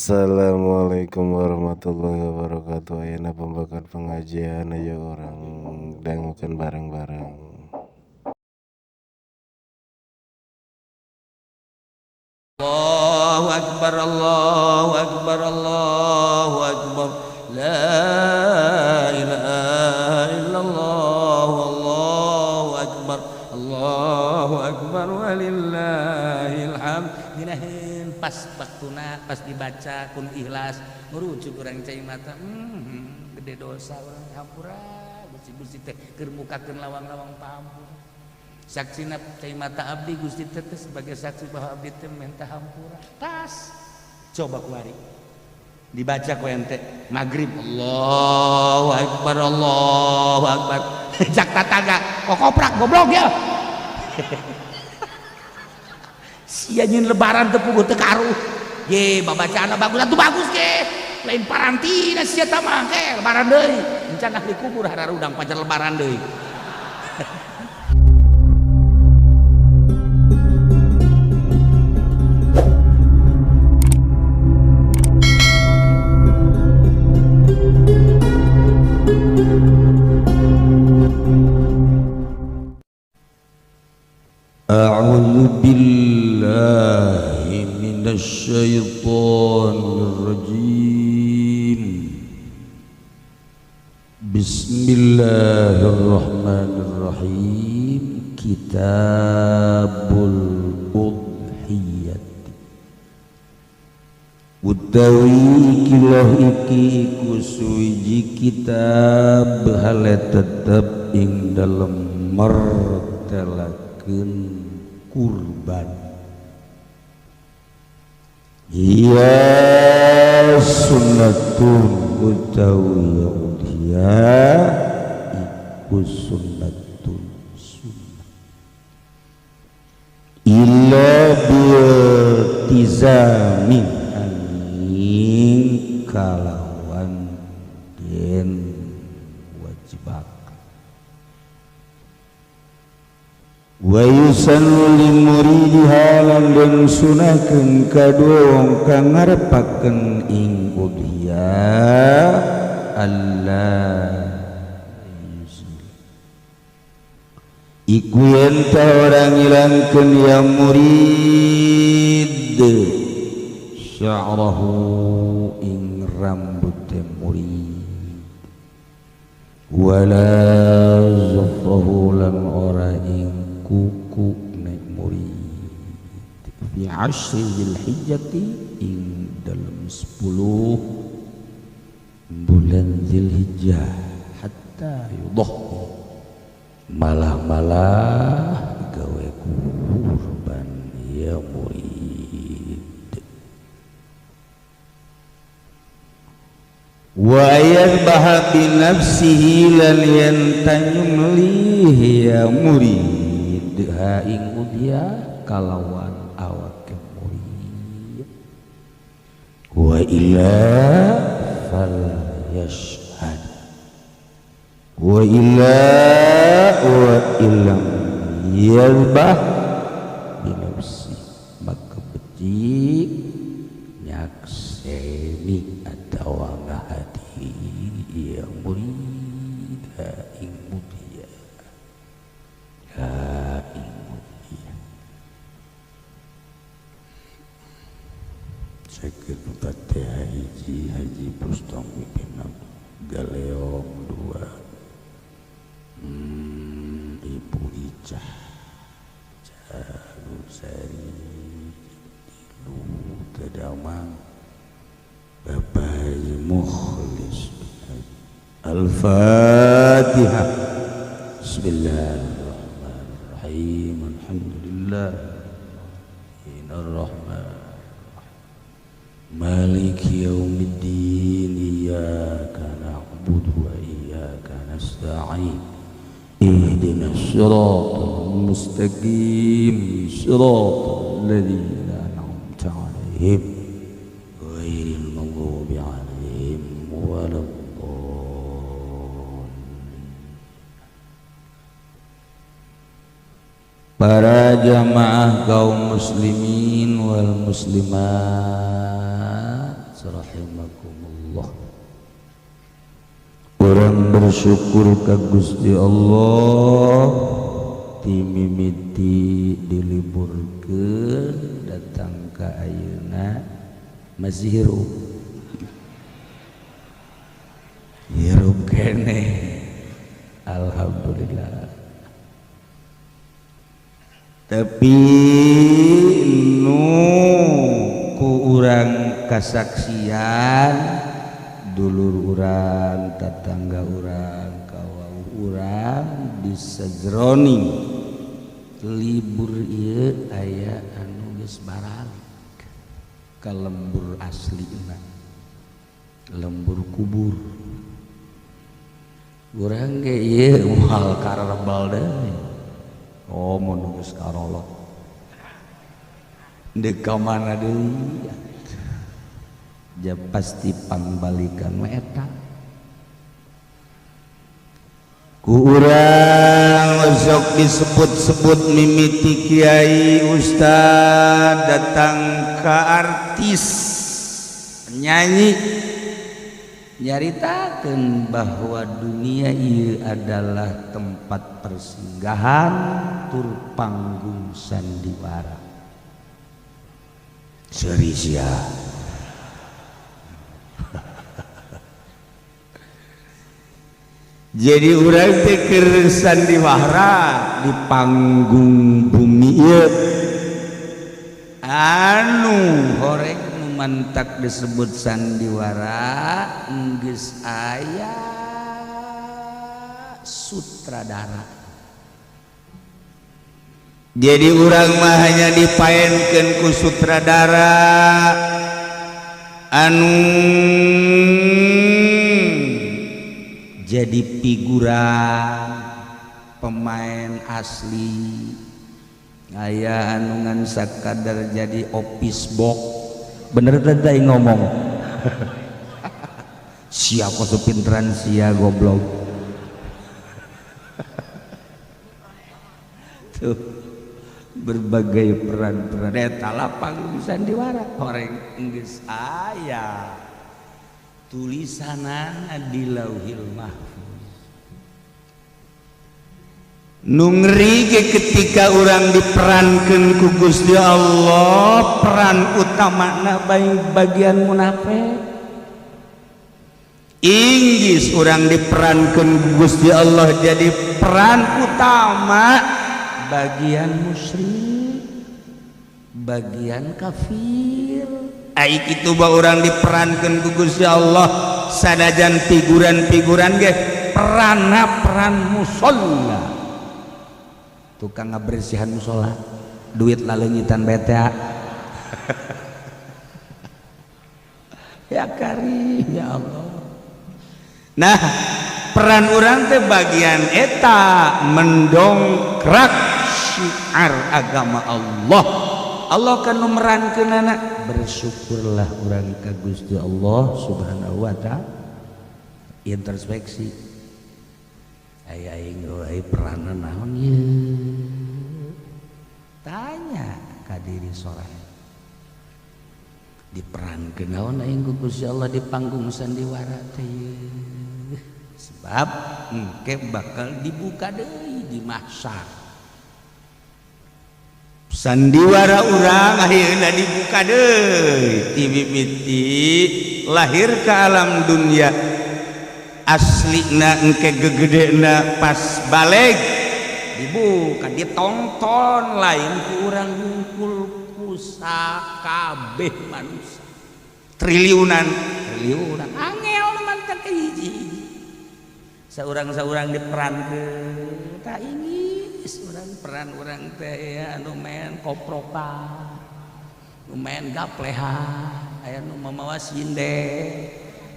Assalamualaikum warahmatullahi wabarakatuh. Ayeuna pembagian pengajian ayo orang dangukeun bareng-bareng. Allahu akbar, Allahu akbar, Allahu akbar. La ilaha illallah, Allahu akbar, Allahu akbar walillahil hamd. Dinaheun pas waktuna, pas dibaca kun ikhlas, ngurucuk urang cai mata. Gede dosa urang hampura, Gusti-gusti teh keur mukakeun lawang-lawang pahampura. Saksina cai mata abdi Gusti teh sebagai saksi bahwa abdi teh minta hampura. Tas coba kuari dibaca ku ente maghrib, Allahu akbar, Allahu akbar. Jak tatangga kokoprak goblok ya. Sia nyeun lebaran teu puguh teu karuh. Ye babacaanna bagus atuh bagus ge. Lain parantina sia tah mah ke lebaran deui. Encan ahli kubur hararudang pacar lebaran deui. أعوذ بالله من الشيطان الرجيم. بسم الله الرحمن الرحيم. كتاب الأضحية. Utawi kilah iki iku suwiji kitab hale tetep ing dalem mertelakeun kurban. Iya sunnatun utawi udhiyah iku sunnatun sunnah illa biltizami angin kalawan den wajibak. Wa yusannu limuridiha lan den sunahkeun kadua wong kang ngarepakeun ing udhiyah Allah iku yen ta ora ngilangkeun ya murid sya'rahu ing rambute murid wala zafrahu lan ora ing kuku nek murid fi asyri Dzulhijjati ing dalem 10 bulan Dzulhijjah hatta yudhhi malah-malah gawe kurban ya murid. Wa yadhbaha bi nafsihi lan yantanyumlih ya murid ha ing udhiya kalawan awake murid. Wa illa fal yashhad wa illa wa illam yadhbah bi nafsi maka becik nyakseni atawa ngahadi ya murid ha ing udhiya ha ing udhiya. Sakit Fatihah hiji Haji Bustam pimpinan Galeong 2, Ibu Icah Jalur Tilu Tedamang Bapak Haji Mukhlis. Al-Fatihah. Bismillahirrahmanirrahim. Alhamdulillah Ar-Rahman Maliki yaumiddin. Iyyaka na'budu wa iyyaka nasta'in. Ihdinas siratal mustaqim siratal ladzina an'amta 'alaihim ghairil maghdubi 'alaihim waladdallin. Para jamaah kaum muslimin wal muslimat Rahimakumullah. Orang bersyukur ka Gusti Allah timimiti diliburkeun datang ka ayeuna masih hirup. Hirup keneh. Alhamdulillah. Tapi nu ku urang kasaksian dulur urang, tatangga urang, kawau urang di sajroning libur ieu aya anu geus baralik ka lembur aslina, lembur kubur. Urang ge ieu moal karebel deui. Oh, mun geus karolot deuk ka mana deui? Ja pasti pangbalikan mah eta. Ku urang sok disebut-sebut mimiti kiai, ustad, datang ka artis, penyanyi, nyaritakeun bahwa dunia ieu adalah tempat persinggahan tur panggung sandiwara. Seuri sia. Jadi urang teh keur sandiwara di panggung bumi ieu anu horeng nu mantak disebut sandiwara geus aya sutradara. Jadi urang mah hanya dipaenkeun ku sutradara anu jadi figuran pemain asli, aya anu ngan sakadar jadi office box. Bener teh teh ngomong. Sia kok pinteran sia goblok. Tuh berbagai peran-peran eta lah panggung sandiwara horeng geus aya tulisanana di Lauhil Mahfuz. Nu ngeri ge ketika urang diperankeun ku Gusti Allah, peran utamana bagian munafik. Inggis urang diperankeun ku Gusti Allah jadi peran utama bagian musyrik, bagian kafir. Ai kitu ba urang diperankeun ku Gusti Allah sanajan figuran-figuran ge peranna peran musholla, tukang ngabersihan musholla, duit laleungitan beta. Ya karim ya Allah. Nah, peran urang teh bagian eta mendongkrak syiar agama Allah. Allah kan merankeun anak, bersyukurlah urang ka Gusti Allah Subhanahu wa taala. Introspeksi. Ai aing euy peranna naon ieu? Tanya ka diri sorangan. Diperankeun naon aing ku Gusti Allah di panggung sandiwara teh ieu? Sebab engke bakal dibuka deui di mahsyar. Sandiwara urang akhirna dibuka deui ti mimiti lahir ke alam dunia aslina engke gegedena pas baleg dibuka ditonton lain ku urang hungkul ku sakabeh manusia triliunan triliunan angel mantak hiji saurang-saurang diperankeun tak ingis urang peran urang teh ya anu main koprokan, nu main gaplehan, aya nu mamawa sinde,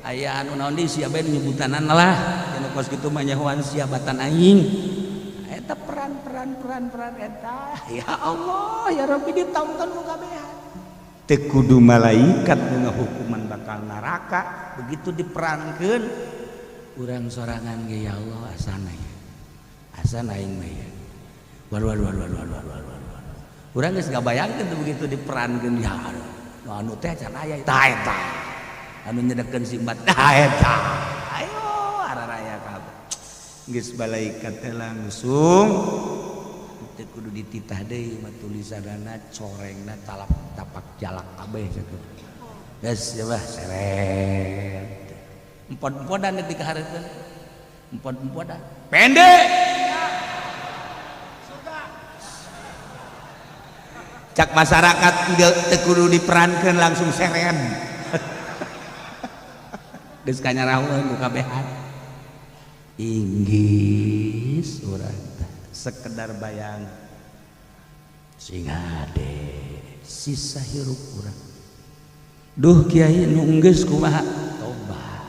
aya anu naon deui sia bae nyebutanana lah anu kos kitu mah nyahoan sia batan aing. Eta peran-peran peran-peran eta ya Allah ya Rabbi ditonton ku kabehan. Teu kudu malaikat nu ngahukuman bakal neraka begitu diperankeun urang sorangan ge ya Allah asana ya. Asana aing mah ya. Waduh waduh waduh waduh waduh waduh. Urang geus ngabayangkeun tuh begitu diperankeun ya anu teh can aya tah eta. Anu nyedekeun si embat dah eta. Ayo araraya kabeh. Geus malaikat teh langsung teu kudu dititah deui mah tulisanana corengna talap tapak jalak kabeh sakitu. Geus ya bah seret. Empod-empodan di kahareupeun. Empod-empodan. Pendek. Cak masyarakat teu kudu diperankeun langsung seren. Geus kanyarahueun ku kabehan. Inggis urang teh sekedar bayang sing hade sisa hirup urang. Duh kiai nu geus kumaha tobat.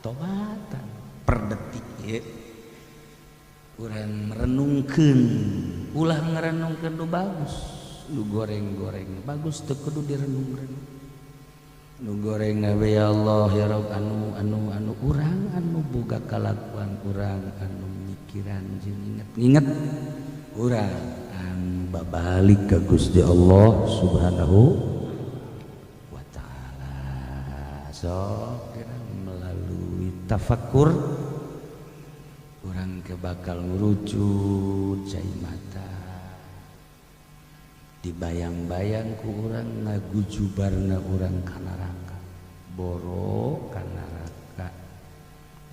Tobatan per detik ieu. Urang merenungkeun, ulah ngarenungkeun nu bagus, nu goreng-goreng bagus teu kudu direnung-renung. Nu goreng nabe ya Allah ya Rabb anu anu anu urang anu boga kalakuan urang anu mikiran jeung inget-inget urang anu babalik ka Gusti Allah Subhanahu wa taala. Sok melalui tafakur urang ke bakal ngurucut cai mata dibayang-bayang ku urang ngagujubarna urang ka neraka boro ka neraka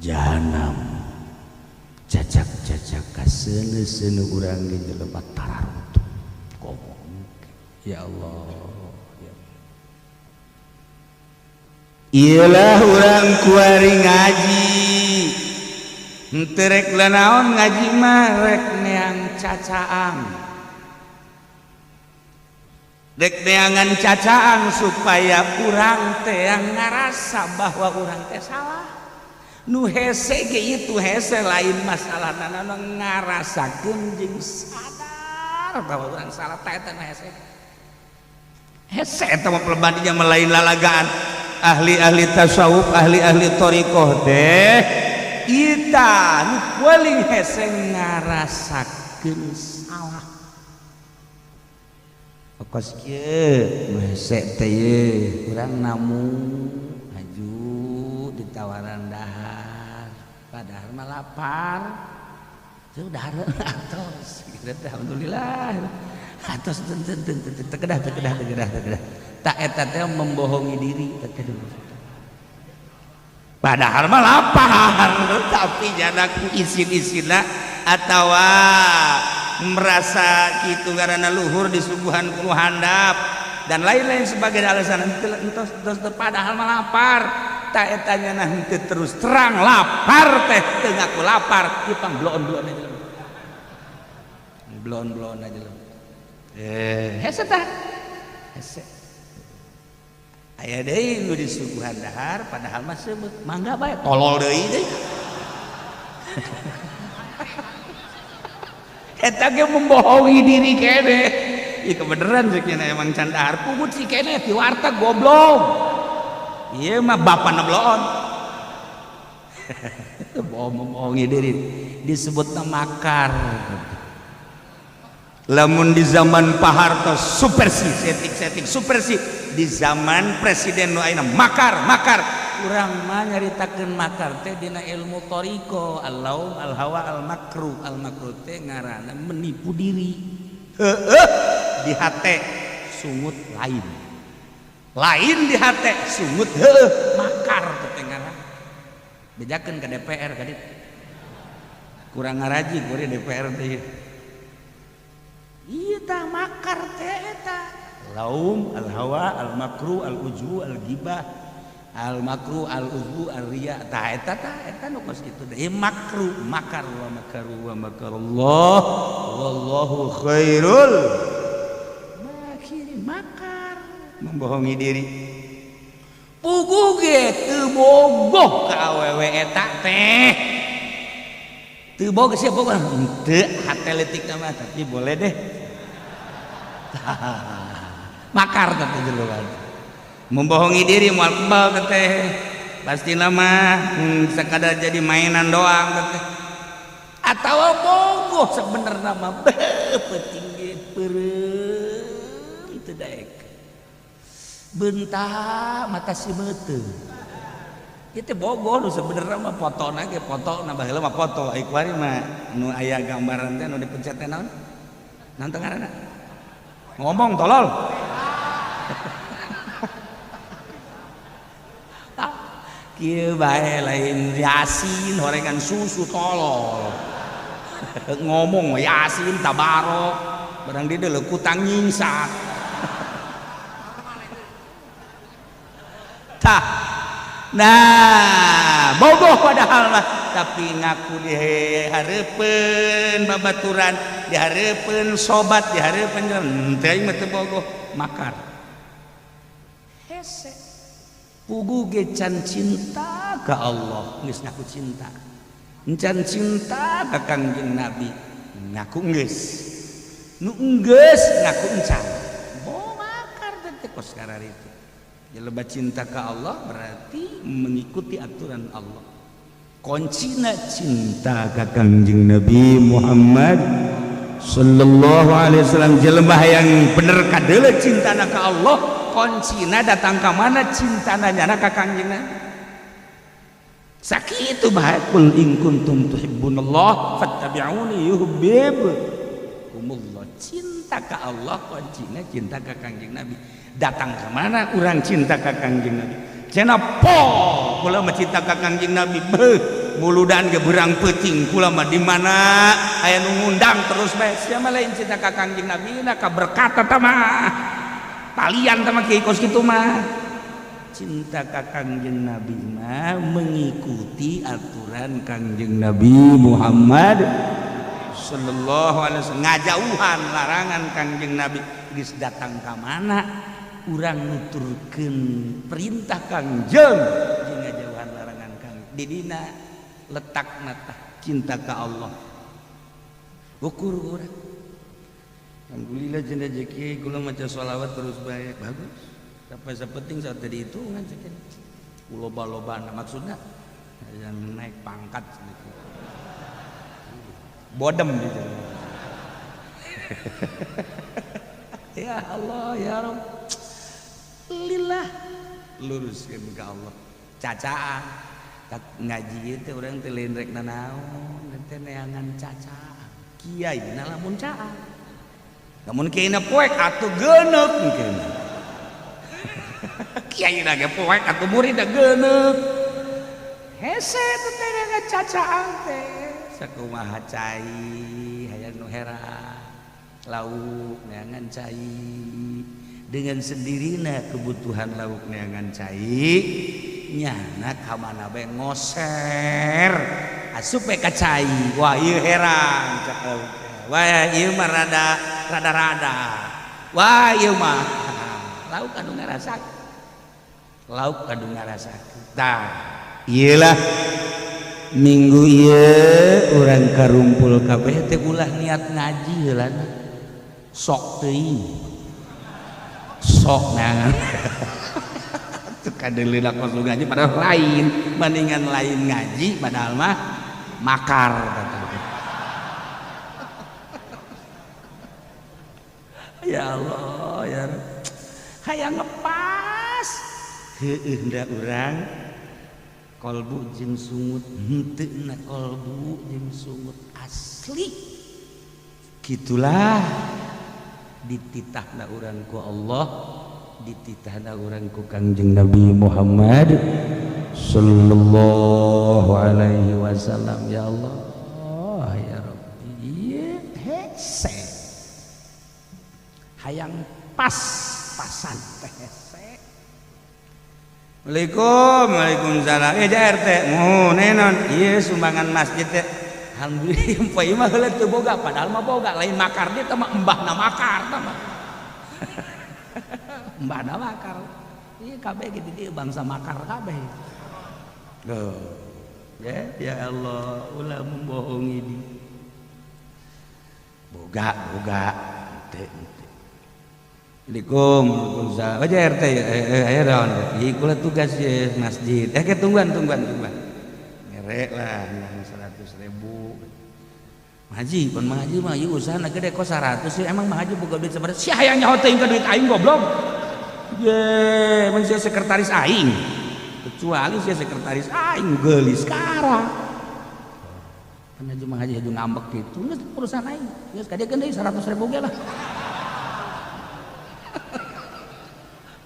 jahanam cacak-cacak kaseuneu-seuneu urang ge jelema tararuntuh ngomong ya Allah ya. Iyalah urang kuari ngaji henteu rek lanaon ngaji mah rek neang cacaang dek neangan cacaan supaya urang teh yang ngarasa bahwa urang teh salah. Nu hese ge itu hese lain masalah nana ngarasakeun jeung sadar bahwa urang salah teh eta nu hese. Hese eta mah pelebadinya melain lalagaan ahli-ahli tasawuf, ahli-ahli thariqah teh ita nu paling hese ngarasakeun salah. Kos kieu nu hese teh ye urang namu maju ditawaran dahar padahal mah lapar teu dahar atos gitu alhamdulillah atos teu teu teu teu kedah teu kedah teu kedah teu kedah tak eta teh membohongi diri teh padahal mah lapar tapi janaku isin-isinna atawa merasa gitu karena luhur disuguhan ku handap dan lain-lain sebagai alasan entos entos padahal mah lapar tak etanya nah henteu terus terang lapar teh teu ngaku lapar ieu pang bloon-bloon aja bloon-bloon aja hese tah hese aya deui nu disuguhan dahar padahal mah seubeuh mangga bae tolol deui deui eta ge membohongi diri kene. Ieu kebeneran sih kene emang can dahar pungut si kene di warteg goblok. Ieu mah bapana bloon. Bohong membohongi diri disebutna makar. Lamun di zaman Pak Harto supersi setik-setik supersi di zaman presiden nu ayeuna makar makar. Urang mah nyaritakeun makar teh dina ilmu thariqah al-laum al-hawa al-makru al-makru teh ngaranna menipu diri heueuh di hate sungut lain lain di hate sungut heueuh makar teh ngaranna bejakeun ka DPR ka ditu kurang ngaraji kuari DPR teh ieu tah makar teh eta laum al-hawa al-makru al-ujbu al-ghibah al makru al uzbu al riya tah eta tah eta nu kos kitu teh makru makar wa makaru wa makarullah wallahu khairul makirin makar membohongi diri puguh ge teu bogoh ka awewe eta teh teu bogoh sia bogoh henteu hate leutikna mah tapi boleh deh makar teh jelema membohongi diri moal kebal teh pasti nama sekadar jadi mainan doang teh atawa bogoh sebenarnya mah peuting ge peureum teu daek bentak mata si meuteung. Itu bogoh nu sebenarnya mah fotona ge foto na baheula mah foto ai kuari mah nu aya gambaran teh nu dipencet teh naon? Naon teh ngaranna? Ngomong tolol. Kieu bae lain Yasin horengan susu tolol. Ngomong Yasin tabarok barang di deuleu kutang nyingsat. Tah. Nah, bogoh padahal mah tapi ngaku dihareupeun babaturan, dihareupeun sobat, dihareupeun henteu aing mah teu bogoh, makar. Hese. Pugu ge can cinta ka Allah, geus ngaku cinta. Can cinta ka Kangjeng Nabi, ngaku geus. Nu geus ngaku encan. Bo makar teh kos kararitu. Jelema cinta ke Allah berarti mengikuti aturan Allah. Kuncina cinta ka Kangjeng Nabi Muhammad sallallahu alaihi wasallam. Jelema yang bener kadeuleu cintana ka Allah, kuncina datang ka mana cintana nyana ka Kangjeng Nabi. Sakitu bae kul in kuntum tuhibbunallah fattabi'uni yuhibbukumullah. Cinta ka Allah kuncina cinta ka Kangjeng Nabi. Datang ke mana orang cinta ka Kangjeng Nabi? Cenah po kula mah cinta ka Kangjeng Nabi. Beuh, muludan ge beurang peuting kula mah di mana aya nu ngundang terus bae. Sia mah lain cinta ka Kangjeng Nabi na ka berkat eta mah. Talian tah mah kieu kos kitu mah. Cinta ka Kangjeng Nabi mah mengikuti aturan Kangjeng Nabi Muhammad sallallahu alaihi wasallam, ngajauhan larangan Kangjeng Nabi. Geus datang ka mana urang nuturkeun perintah Kangjeng jeung ngajauhan larangan Kang. Di dina letakna tah cinta ka Allah. Ukur urang. Alhamdulillah jeung rezeki kula maca sholawat terus bae bagus. Sampai sapenting saat tadi hitungan cekin. Loba-lobana maksudna yang naik pangkat gitu. Bodem gitu. Ya Allah ya Rabb. Lillah luruskeun ka Allah. Cacaan tak ngaji teh urang teh lain rek nanaon teh neangan cacaan. Kiai na lamun caan. Lamun kiai na poek atuh geuneuk mungkin. Kiai na ge poek atuh murid na geuneuk. Hese teh neangan cacaan teh. Sakumaha cai hayang nu herang lauk neangan cai. Dengan sendirina kebutuhan lauk neangan cai nyana ka mana bae ngoser asup bae ka cai. Wah ieu herang cak lauk teh. Wah ieu mah rada rada-rada. Wah ieu mah lauk anu ngarasakeun. Lauk anu ngarasakeun. Tah ieu lah minggu ieu urang karumpul kabeh teh ulah niat ngaji heulana. Sok teuing. Sok neangan. Teu kadeuleu kos ngaji padahal lain, mendingan lain ngaji padahal mah makar. Ya Allah ya Rabb. Hayang ngepas. Heueuh da urang kolbu jeung sungut henteu na kolbu jeung sungut asli. Gitulah dititahna urang ku Allah, dititahna urang ku Kangjeng Nabi Muhammad sallallahu alaihi wasallam. Ya Allah ya Rabbi, hese hayang pas-pasan teh hese. Waalaikum, waalaikumsalam. JRT, muhun enon. Ieu sumbangan masjid teh. Alhamdulillah poe mah heula teu boga, padahal mah boga, lain makar dia teh mah embahna makar teh mah. Embahna makar. Ieu kabeh ge di dieu bangsa makar kabeh. Tuh. Ya, ya Allah, ulah membohongi di. Boga, boga. Henteu, henteu. Assalamualaikum, waalaikumsalam. Oh, JRT ya, aya naon? Ieu kula tugas ye masjid. Ke tungguan, tungguan, tungguan. Ngerek lah 100.000. Haji, pun Mang Haji mah ieu usahana gede kok 100 sih. Emang Mang Haji boga duit sabaraha? Sia hayang nyaho teuing ka duit aing goblok. Ye, mun sia sekretaris aing. Kecuali sia sekretaris aing geulis sekarang. Karena cuma haji haji ngambek gitu, geus urusan aing. Geus kadieu deui 100.000 ge lah.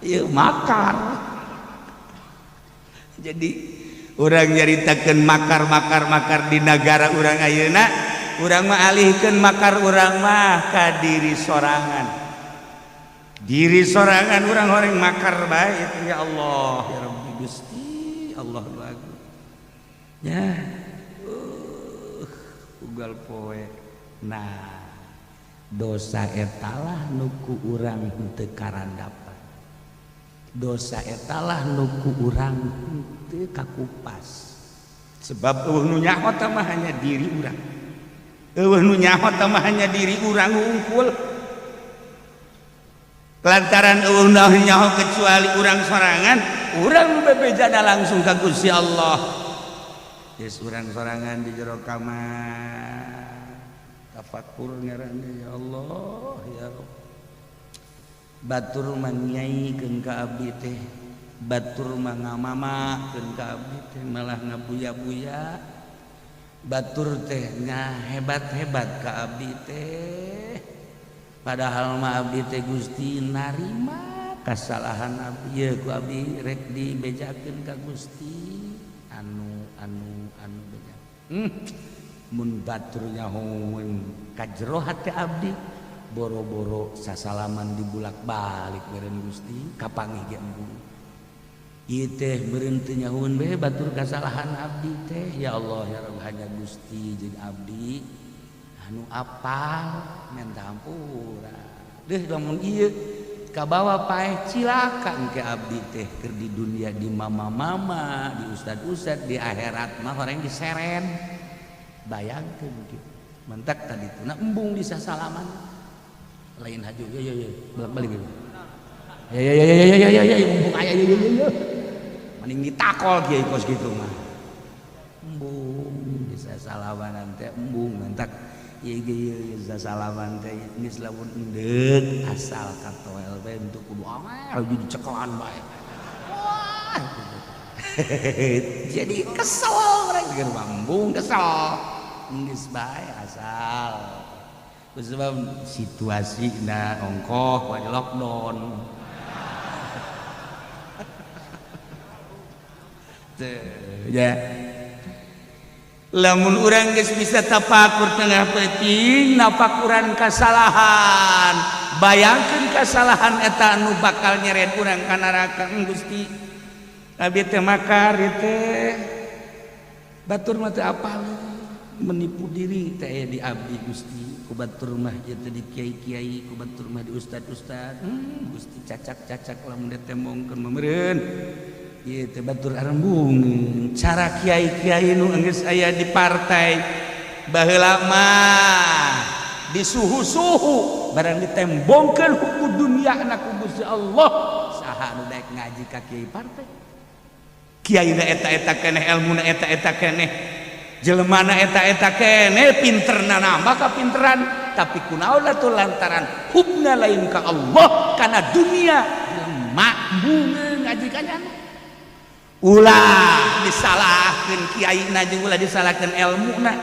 Ieu makar. Jadi urang nyaritakeun makar-makar-makar di negara urang ayeuna, urang mah alihkeun makar urang mah ka diri sorangan. Diri sorangan urang horeng makar bae ya Allah ya Rabbi Gusti Allah lagu. Ya. Ugal poe. Nah, dosa etalah nuku urang henteu karandapan. Dosa etalah nuku urang henteu kakupas. Sebab eueuh nu nyaho teh mah hanya diri urang. Eueuh nu nyaho teh mah hanya diri urang hungkul. Lantaran eueuh nu nyaho kecuali urang sorangan, urang bebejana langsung ka Gusti Allah. Geus urang sorangan di jero kamar. Tafakur ngaranna ya Allah ya Rabb. Batur mangyaikeun ka abdi teh, batur mah ngamamakeun ka abdi teh malah ngabuya-buya. Batur teh ngahebat-hebat ka abdi teh. Padahal mah abdi teh Gusti narima kasalahan abdi ye ku abdi rek dibejakeun ka Gusti anu anu anu beja. Mun batur nyahoeun ka jero hate abdi boro-boro sasalaman dibulak-balik meureun Gusti kapanggih ge embung. Ieu teh meureun teu nyahoeun bae batur kasalahan abdi teh ya Allah ya Rabb hanya Gusti jeung abdi anu apal minta hampura. Deuh lamun ieu kabawa paeh cilaka engke abdi teh keur di dunia di mama-mama, di ustad-ustad, di akhirat mah horeng diseren. Bayangkeun kieu. Mentak tadi tuna embung di sasalaman. Lain haju ya ya ya bolak-balik gitu. Ya ya ya ya ya ya ya embung aya ya ya ya. Mending ditakol kiai kos kitu mah. Embung di sasalaman teh embung mentak ieu ge ieu sasalaman teh geus lamun endeuk asal katoel bae untuk kudu angel jadi cekelan bae. Wah. Jadi kesel urang keur embung kesel. Geus bae asal. Sebab situasi na ongkoh wa lockdown. Ya. Lamun urang geus bisa tapakur tengah peuting napakuran kasalahan. Bayangkeun kasalahan eta anu bakal nyeret urang ka neraka Gusti. Abi teh makar teh. Batur mah teu apal menipu diri teh di abdi Gusti. Ku batur mah ieu teh di kiai-kiai, ku batur mah di ustad-ustad. Gusti cacak-cacak lamun ditembongkeun mah meureun. Ieu teh batur arembung. Cara kiai-kiai nu geus aya di partai baheula mah disuhu-suhu barang ditembongkeun hukum dunia na ku Gusti Allah. Saha nu daek ngaji ka kiai partai? Kiai na eta-eta keneh, elmuna eta-eta keneh, jelemana eta-eta keneh, pinterna nambah kapinteran, tapi kunaon atuh lantaran hubna lain ka Allah kana dunia jelema bunga ngaji ka nyana. Ulah disalahkeun kiaina jeung ulah disalahkeun elmuna,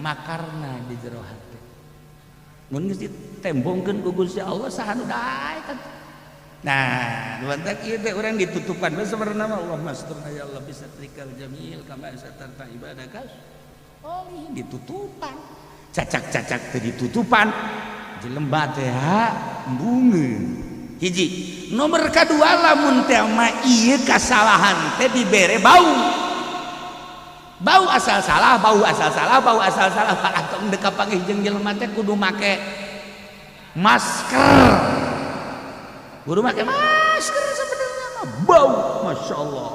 makarna di jero hate. Mun geus ditembongkeun ku Gusti Allah saha nu daek atuh. Nah, luantak ieu teh urang ditutupan we sebenarna mah Allah masturna ya Allah bisa trikal jamil kama satarta ibadaka. Oh, ditutupan. Cacak-cacak teh ditutupan. Jelema teh embungeun. Hiji, nomor kadua lamun teh mah ieu kasalahan teh dibere bau. Bau asal salah, bau asal salah, bau asal salah. Atong deuk kapanggih jeung jelema teh kudu make masker. Kudu make masker sebenarnya mah bau, masya Allah.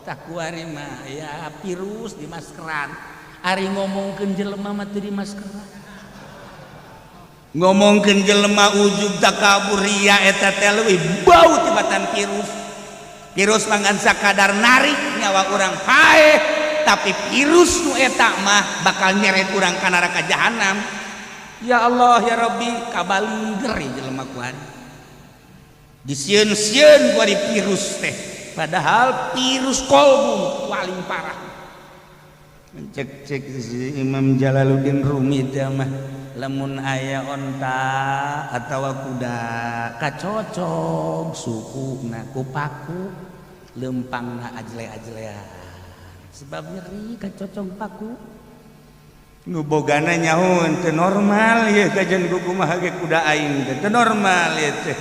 Tak kuari mah ya virus di maskeran. Ari ngomongkeun jelema mah teu di maskeran. Ngomongkeun jelema ujub takabur ria eta teh leuwih bau tibatan virus. Virus mah ngan sakadar narik nyawa urang paeh, tapi virus nu eta mah bakal nyeret urang ka neraka jahanam. Ya Allah ya Rabbi kabaliger jelema kuari. Disieun-sieun kuari virus teh. Padahal virus kolbu paling parah. Cek cek si Imam Jalaluddin Rumi teh mah, lamun aya onta atawa kuda kacocok sukuna ku paku, lempangna ajle-ajlean sebab nyeri kacocok paku. Nu bogana nyaho teu normal ye, kajian kumaha ge kuda aing teh teu normal ye teh.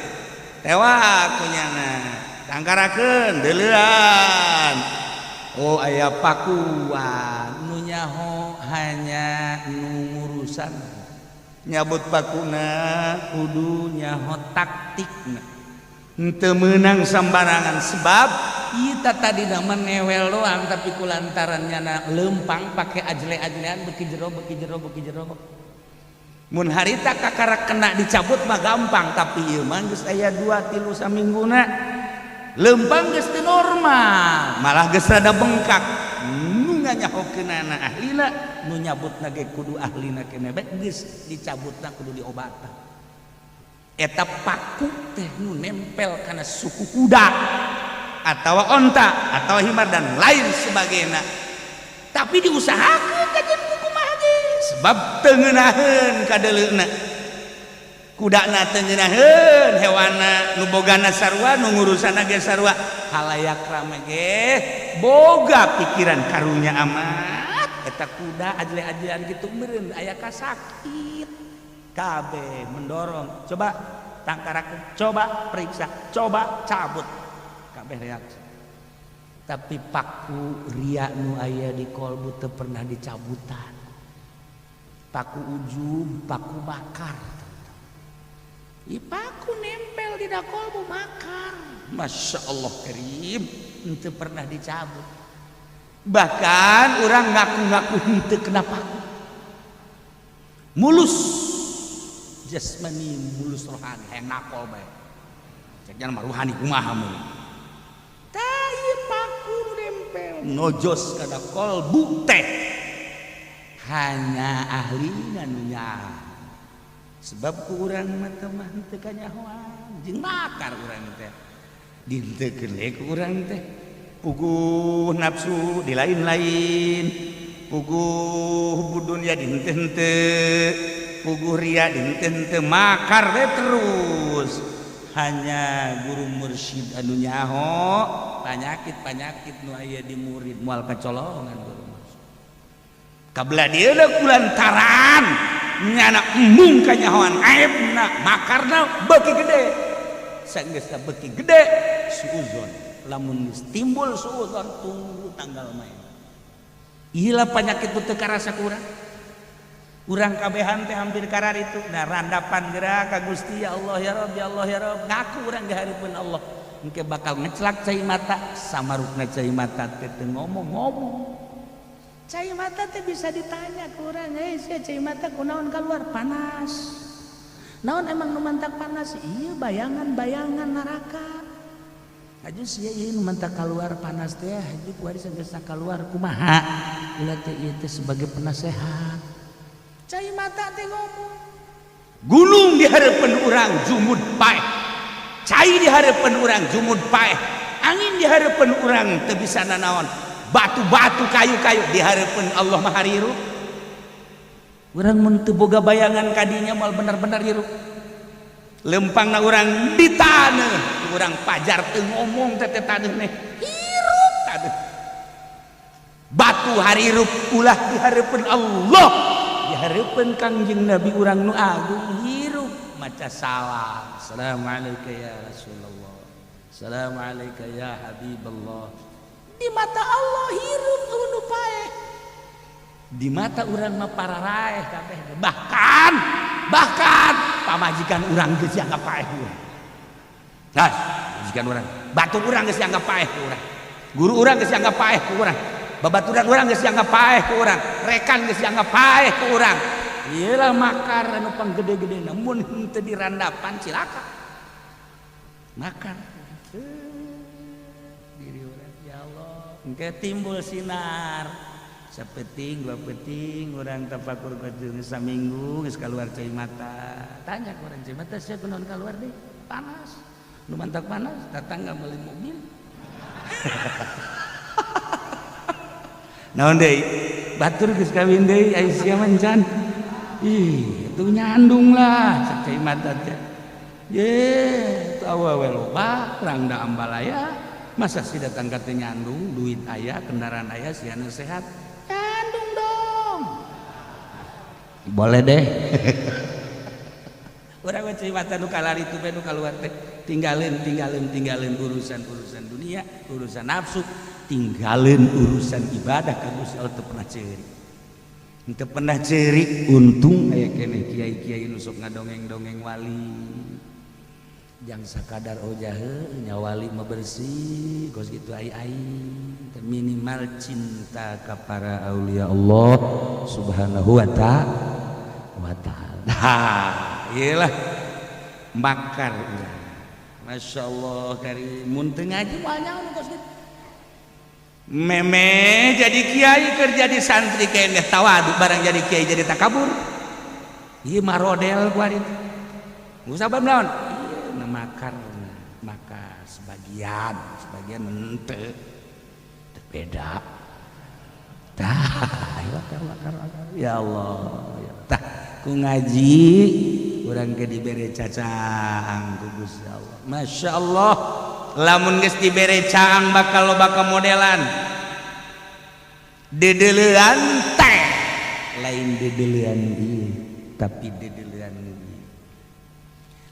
Tewak kunyana, tangkarakeun, deuleuan, oh aya pakuan. Nu nyaho hanya nu ngurusan nyabut pakuna, kudu nyaho taktikna, henteu meunang sambarangan, sebab kita tadi nama newel doang, tapi kulantaran nyana lempang pakai ajle-ajlean, beki jero, beki jero, beki jero. Mun harita kakara kena dicabut mah gampang, tapi ieu mah geus aya 2 3 samingguna lempang, geus teu normal, malah geus rada bengkak. Nu nganyahokeunana ahlina, nu nyabutna ge kudu ahlina keneh bae. Geus dicabutna kudu diobatan. Eta paku teh nu nempel kana suku kuda atau onta atau himar dan lain sebagainya, tapi diusahakan kajian kumaha ge, sebab teu ngeunaheun kadeuleuna kudana, teu ngeunaheun hewana. Nu bogana sarua, nu ngurusana ge sarua, halayak rame ge boga pikiran karunya amat eta kuda ajle-ajlean gitu meureun aya kasakit. Kabeh mendorong, coba tangkarakeun, coba periksa, coba cabut, kabeh reaksi. Tapi paku ria nu aya di kolbu teu pernah dicabutan. Paku ujub, paku bakar. I paku nempel di kolbu makar. Masya Allah karim, itu pernah dicabut. Bahkan orang ngaku-ngaku henteu kena paku. Mulus jasmani, mulus rohani, hayang nakol bae. Cek mah ruhani kumaha mun. Tai paku nempel nojos kana kolbu teh hanya ahlina nu nyaho. Sebab ku urang mah teu mah henteu kanyahoan jeung makar urang teh. Dihenteukeun we ku urang teh. Puguh nafsu di lain-lain, puguh budunya dihenteu-henteu, puguh ria dihenteu-henteu, makar we terus. Hanya guru mursyid anu nyaho panyakit-panyakit nu aya di murid, moal kacolongan guru mursyid. Kabelah dia kulantaran nyana embung kanyahoan aibna, makarna beuki gede. Sanggeus beuki gede suuzon, lamun geus timbul suuzon tunggu tanggal main. Ilah penyakit teu karasa ku urang. Urang kabehan teh hampir karar itu. Nah, randapan gerak ka Gusti, ya Allah ya Rabb, ya Allah ya Rabb, ngaku urang di hareupeun Allah. Engke bakal ngecelak cai mata, samarukna cai mata teh teu ngomong-ngomong. Cai mata teh bisa ditanya ku urang, "Eh, sia cai mata kunaon keluar?" "Panas." "Naon emang nu mantak panas?" "Iya, bayangan-bayangan neraka." "Aju sia ieu nu mantak keluar panas teh, aju kuari sageus keluar kumaha?" "Ulah teh ieu teh sebagai penasehat." Cai mata teh ngomong. Gunung di hareupeun urang jumud paeh. Cai di hareupeun urang jumud paeh. Angin di hareupeun urang teu bisa nanaon. Batu-batu, kayu-kayu di hareupeun Allah mah hirup. Urang mun teu boga bayangan kadinya moal bener-bener hirup. Lempangna urang di taneuh, urang pajar teu ngomong teh teh taneuh nih. Hirup taneuh. Batu harirup, ulah di hareupeun Allah. Di hareupeun Kangjeng Nabi urang nu agung hirup maca salam. Assalamualaikum ya Rasulullah. Assalamualaikum ya Habiballah. Di mata Allah hirup nu paeh. Di mata urang mah pararaeh kabeh. Bahkan bahkan pamajikan urang geus dianggap paeh urang. Nah, pamajikan urang, batur urang geus dianggap paeh ku urang. Guru urang geus dianggap paeh ku urang. Babaturan urang geus dianggap paeh ku urang. Rekan geus dianggap paeh ku urang. Iyalah makar anu panggede-gede, mun henteu dirandapan cilaka. Makar. Diri urang ya Allah, engke timbul sinar. Sapeting dua peting urang tafakur geus saminggu geus keluar cai mata. Tanya ku urang, "Cai mata sia kunaon keluar deh?" "Panas." "Nu mantak panas?" "Tetangga meuli mobil." Naon deui? Batur geus kawin deui ai sia mah encan. Ih, itu nyandung lah cek cai mata teh. Ye, teu awewe loba, rangda ambalaya. Masa si datang ka teu nyandung, duit aya, kendaraan aya, siana sehat. Nyandung dong. Boleh deh. Urang mah cai mata nu kalari tu nu kaluar teh. Tinggalin, tinggalin, tinggalin urusan-urusan dunia, urusan nafsu, tinggalin urusan ibadah ka Gusti Allah teu pernah ceurik. Teu pernah ceurik, untung aya keneh kiai-kiai nu sok ngadongeng-dongeng wali. Jang sakadar ojah nya wali mah bersih, kos kitu ai-ai. Minimal cinta ka para aulia Allah Subhanahu wa ta'ala. Nah, iyalah makar urang. Masya Allah kari mun teu ngaji moal nyaho nu kos kitu. Meme jadi kiai keur jadi santri keneh tawadu barang jadi kiai jadi takabur. Ieu marodel ku ari teh. Sabab naon? Ieu makar maka sebagian sebagian henteu. Teu beda. Tah, makar makar makar. Ya Allah, ya. Tah ku ngaji urang ge dibere cacaang ku Gusti Allah. Masya Allah, lamun geus dibere caang bakal loba kamodelan. Dedeulean teh lain dedeulean ieu, tapi dedeulean nu ieu.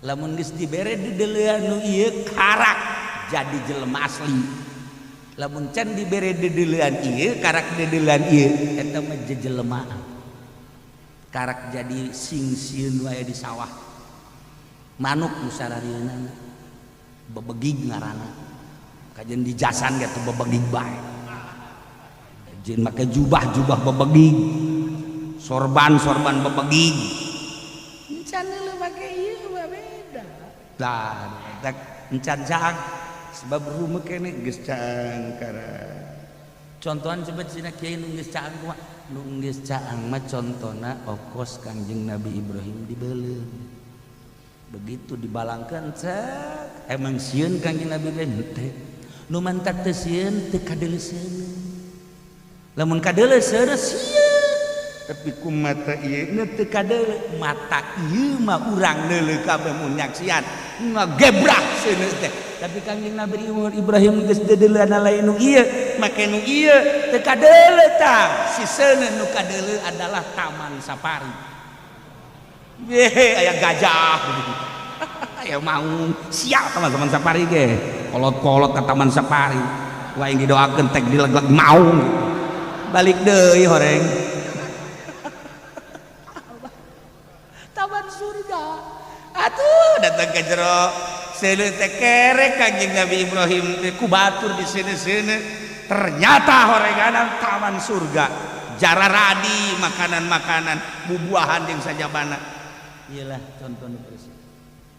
Lamun geus dibere dedeulean nu ieu karak jadi jelema asli. Lamun can dibere dedeulean ieu karak dedeulean ieu eta mah jejelemaan. Karak jadi sing sieun wae di sawah. Manuk nu sararieunana bebegig ngaranna. Kajen di jasan ge teu bebegig bae. Jeung make jubah-jubah bebegig. Sorban-sorban bebegig. Encan leuh make ieu mah beda. Tah, eta encan caang sebab rumah keneh geus caang karak. Contohan cepet sina kiai nu geus caang kumaha? Nu geus caang mah contona okos Kangjeng Nabi Ibrahim dibeuleum. Begitu dibalangkeun cek emang sieun Kangjeng Nabi Ibrahim teh. Nu mantak teu sieun teu kadeuleuseun. Lamun kadeuleuseun sieun. Tapi ku mata ieu teu kadeuleu, mata ieu mah urang neuleuh kabeh mun nyaksian ngagebrak seuneu teh. Tapi Kangjeng Nabi Ibrahim geus deudeuleuna lain nu ieu, make nu ieu teu kadeuleu tah. Si seuneu nu kadeuleu adalah taman safari. Ye, aya gajah. Aya maung, siap teman-teman safari ge. Kolot-kolot ka taman safari. Wah yang didoakeun tek dilegleg maung. Balik deui horeng. Taman surga. Atuh datang ke jero. Seuneu teh kerek Kangjeng Nabi Ibrahim teh ku batur di seuneu-seuneu. Ternyata horenganan taman surga. Jararadi makanan-makanan, bubuahan jeung sajabana. Iyalah contoh bersih.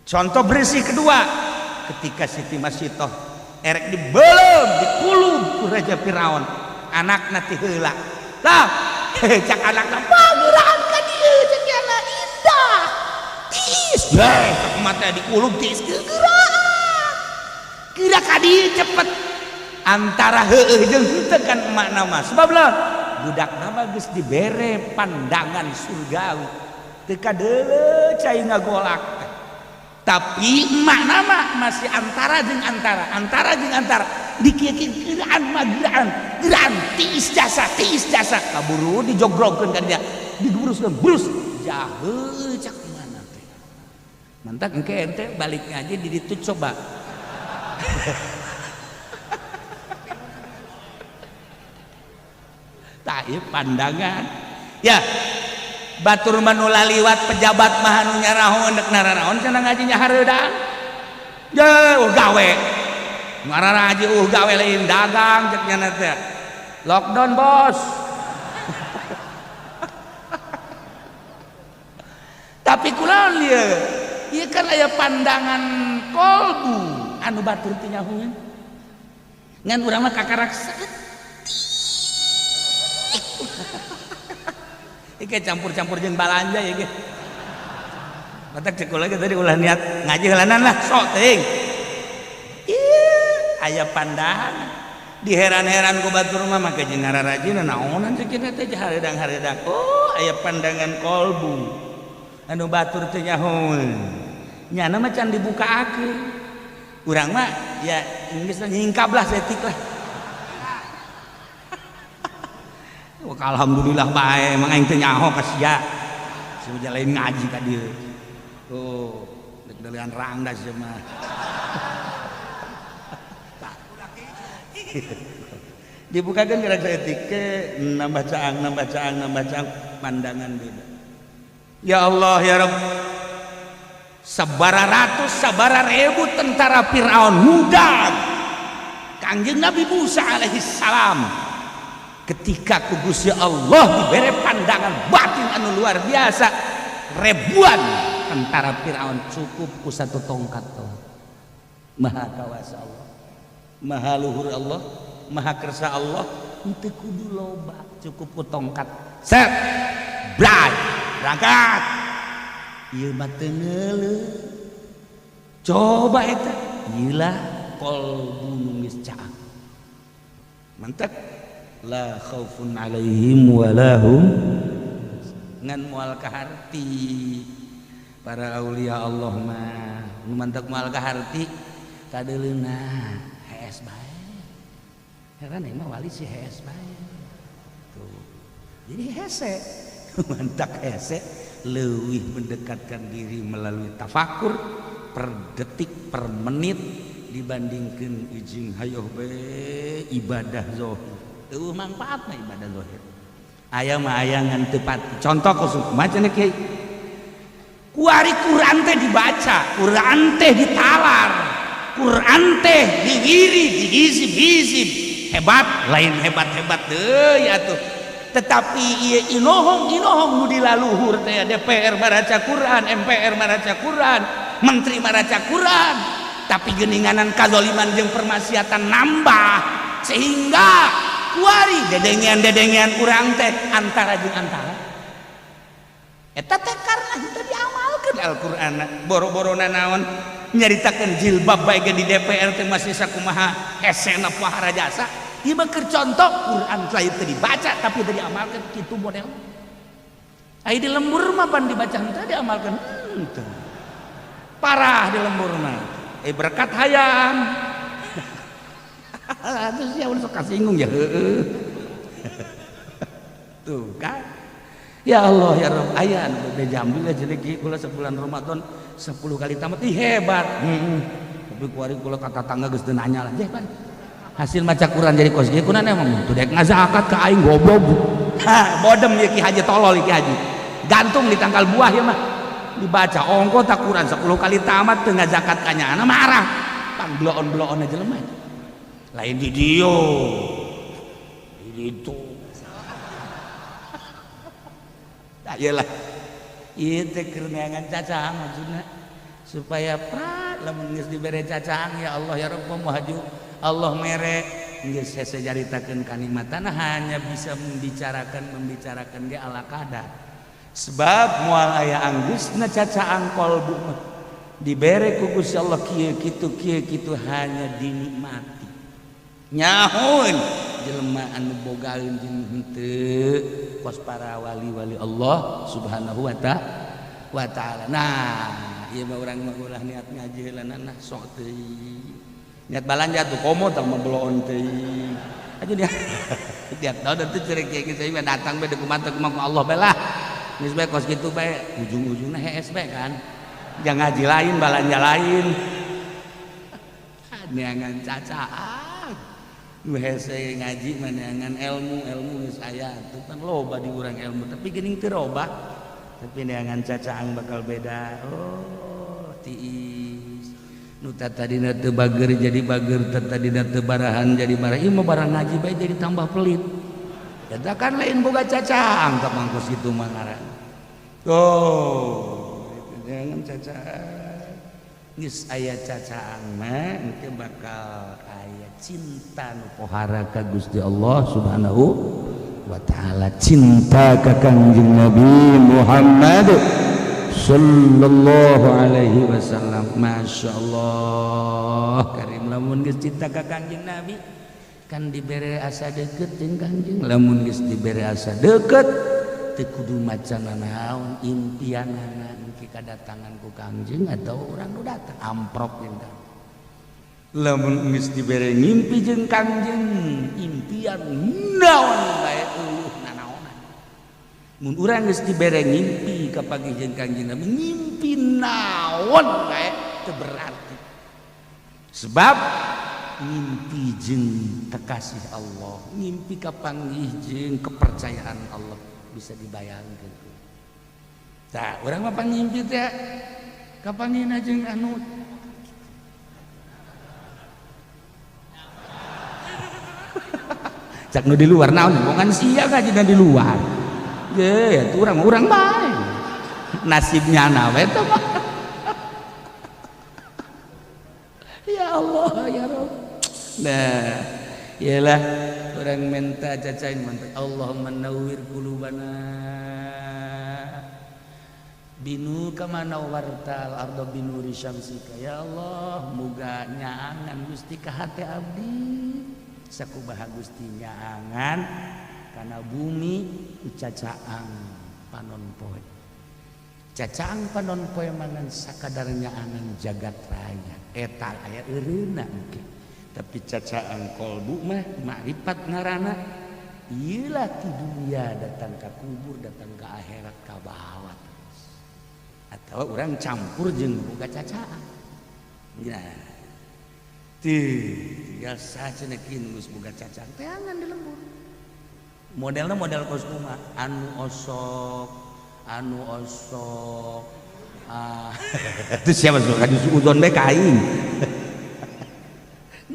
Contoh bersih kedua, ketika Siti Masitoh erek dibelem, dikulub ku Raja Firaun, anakna ti heula. Lah, cak anakna pageuraan ka dieu cek yana indah. Tiis, heh, cak mata dikulub tiis geuraan. Geura ka dieu cepet. Antara heueuh jeung henteu kan emakna mah. Sebab lah budakna mah geus dibere pandangan surgawi. Teu kadeuleu cai ngagolak teh. Tapi emakna mah masih antara jeung antara, antara jeung antara. Dikieu-kieu geuraan mah geuraan, geuraan tiis jasa kaburu dijogrogkeun ka dia. Digebruskeun, brus jahe cak mana teh. Mantak engke ente balik ngaji di ditu coba. Tah ieu pandangan. Ya, batur mah nu laliwat pejabat mah anu nyarahon dek nararaon cenah ngajinya hareudang. Ye, gawe. Ngararaji gawe lain dagang cek nya teh. Lockdown, Bos. Tapi kulaon ieu? Ieu kan aya pandangan kolbu anu batur teu nyahueun. Ngan urang mah kakarak saeutik. Iki campur-campur jeung balanja ya ge. Matak cek kula ge tadi ulah niat ngaji heulanan lah sok teuing. Ieu aya pandangan. Diheran-heran ku batur mah, make jeung ngararajina naonan ceuk teh hareudang-hareudang. Oh, aya pandangan kolbu anu batur teh nyahoeun. Nyana mah can dibukakeun. Urang mah ya geus nyingkap lah saeutik lah. Wah, alhamdulillah bae emang aing teh nyaho ka sia. Sia lain ngaji ka dieu. Oh, dek deulean rangda sia mah. Dibukakan gerak saeutik ke nambah caang, nambah caang, nambah caang, pandangan beda. Ya Allah ya Rabb, sabara ratus sabara ribu tentara Fir'aun muda Kangjeng Nabi Musa alaihi salam ketika ku Gusti Allah diberi pandangan batin anu luar biasa, ribuan tentara Fir'aun cukup ku satu tongkat tuh. Maha kawasa Allah, maha luhur Allah, maha kersa Allah, henteu kudu loba, cukup ku tongkat. Set, bray, berangkat. Ieu mah teu ngeuleuh. Coba eta, ieu lah qalbu nu geus caang. Mantak la khaufun alaihim walahum ngan moal kaharti. Para aulia Allah mah nu mantak moal kaharti kadeuleuna hees bae. Heran emang wali si hees bae. Tuh. Jadi hese, mantak hese leuwih mendekatkan diri melalui tafakur per detik per menit dibandingkan ijing hayoh be ibadah zahir. Eueuh manfaatna ibadah zahir. Aya mah aya ngan teu pati. Contoh khusus macam kieu. Kuari Quran teh dibaca, Quran teh ditalar, Quran teh diwiri, dihizib-hizib. Hebat, lain hebat-hebat deui atuh. Tetapi ieu inohong-inohong nu dilaluhur teh DPR maraca Quran, MPR maraca Quran, menteri maraca Quran. Tapi geuninganan kazoliman jeung permaksiatan nambah sehingga kuari dedengean-dedengean urang teh antara jeung antara. Eta teh karena henteu diamalkeun Al-Qur'an. Boro-borona naon nyaritakeun jilbab bae ge di DPR teh masih sakumaha hesena pohara jasa. Ieu mah keur contoh Quran lain teu dibaca tapi teu diamalkeun kitu model. Ai di lembur mah pan dibaca henteu diamalkeun henteu. Parah di lembur mah. Berkat hayam. Terus ya udah sok kasinggung ya heueuh. Tuh kan. Ya Allah ya Rabb, aya anu bebeja alhamdulillah jadi kula sebulan Ramadan 10 kali tamat, ih hebat. Tapi kuari kula ka tatangga geus teu nanya lah, pan. Hasil maca Quran jadi kos kieu kunaon emang teu dek ngazakat ka aing goblok. Ha, bodem ieu ki haji tolol ki haji. Gantung di tangkal buah ya mah. Dibaca ongko tak Quran 10 kali tamat teu ngazakat ka nyana marah. Pang bloon-bloon aja lemah. Lain di dieu. Di ditu. Ayolah, ieu teh keur neangan cacang maksudna supaya prat lamun geus dibere cacang ya Allah ya Rabb muhaju Allah mere geus hese caritakeun kanikmatan hanya bisa membicarakan ge ala kadar sebab moal aya anggeusna cacaang kolbu mah dibere ku Gusti Allah kieu kitu hanya dinikmati nyahoeun jelema anu bogaeun jeung henteu kos para wali-wali Allah Subhanahu wa ta'ala. Nah, ieu mah urang mah ulah niat ngaji heula nah sok teuing. Niat balanja tuh komo tah mah beloon teuing. Aja dia. Tiap tahun teh cerek kieu geus mah datang bae kumaha kumaha Allah bae lah. Geus bae kos kitu bae ujung-ujungna hees bae kan. Jangan ngaji lain balanja lain. Neangan cacaan. Nu hese ngaji mah neangan ilmu, ilmu geus aya tuh kan loba di urang ilmu tapi geuning teu robah. Tapi neangan cacaang bakal beda. Oh, tiis. Nu tadina teu bager jadi bager, tadina teu barahan jadi barah. Ieu mah barang ngaji bae jadi tambah pelit. Eta kan lain boga cacaang ka mangkos kitu mah ngaran. Oh, neangan cacaang. Geus aya cacaang mah engke bakal aya cinta nu pohara ka Gusti Allah Subhanahu wa ta'ala, cinta ka Kangjeng Nabi Muhammad sallallahu alaihi wasallam. Masya Allah karim lamun geus cinta ka Kangjeng Nabi Kan dibere asa deket jeung Kangjeng. Lamun geus dibere asa deket teu kudu maca nanaon impianana engke kadatangan ku Kangjeng atau urang nu datang amprok jeung Kangjeng. Lamun geus dibere ngimpi jeung Kangjeng impian naon bae eueuh nanaonan. Mun urang geus dibere ngimpi kapanggih jeung Kangjeng Nabi ngimpi naon bae teu berarti. Sebab ngimpi jeung kekasih Allah, ngimpi kapanggih jeung kepercayaan Allah bisa dibayangkeun. Tah, urang mah pangimpi teh kapanggihna jeung anu cak nu di luar naon bongan sia ngaji di luar. Ye, atuh urang mah urang bae. Nasibnya na we teh mah. Ya Allah ya Rabb. Nah, iyalah orang minta cacain mantap. Allahumma nawwir qulubana binu kama nawwartal arda binuri syamsika. Ya Allah, muga nyaangan Gusti ka hate abdi. Sakumaha Gusti nyaangan kana bumi ku cacaang panon poe. Cacaang panon poe mangan sakadar nyaangan jagat raya. Eta aya eureuna engke. Tapi cacaang kolbu mah makrifat ngarana ieu ti dunia datang ka kubur datang ka akhirat ka bawah terus. Atau urang campur jeung boga cacaang. Nah, tinggal sacenekin geus boga cacaang teangan di lembur. Modelna model kos kumaha anu osok ah itu siapa suka disuudon bae ka aing.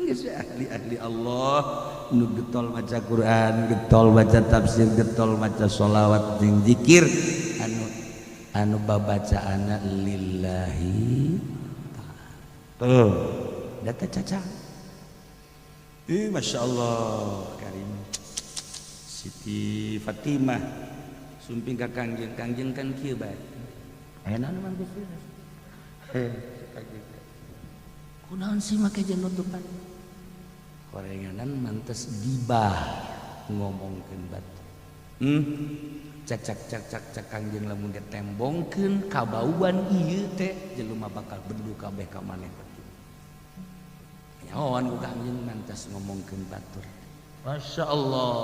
Geus ahli-ahli Allah nu getol maca Quran, getol baca tafsir, getol maca sholawat jeung zikir anu anu babacaanna lillahi ta'ala. Tuh, data caca. Ih, Masya Allah karim. Siti Fatimah sumping ka Kangjeng, Kangjeng kan kieu bae. Aya naon mah Gusti? Kunaon sih make jeung nutupan? Korenganan mantes gibah ngomongkeun batu. Cacak-cacak cak Kangjeng lamun ditembongkeun kabauan ieu teh jelema bakal bendu kabeh ka maneh batu. Nyahoan ku Kangjeng mantes ngomongkeun batur. Masya Allah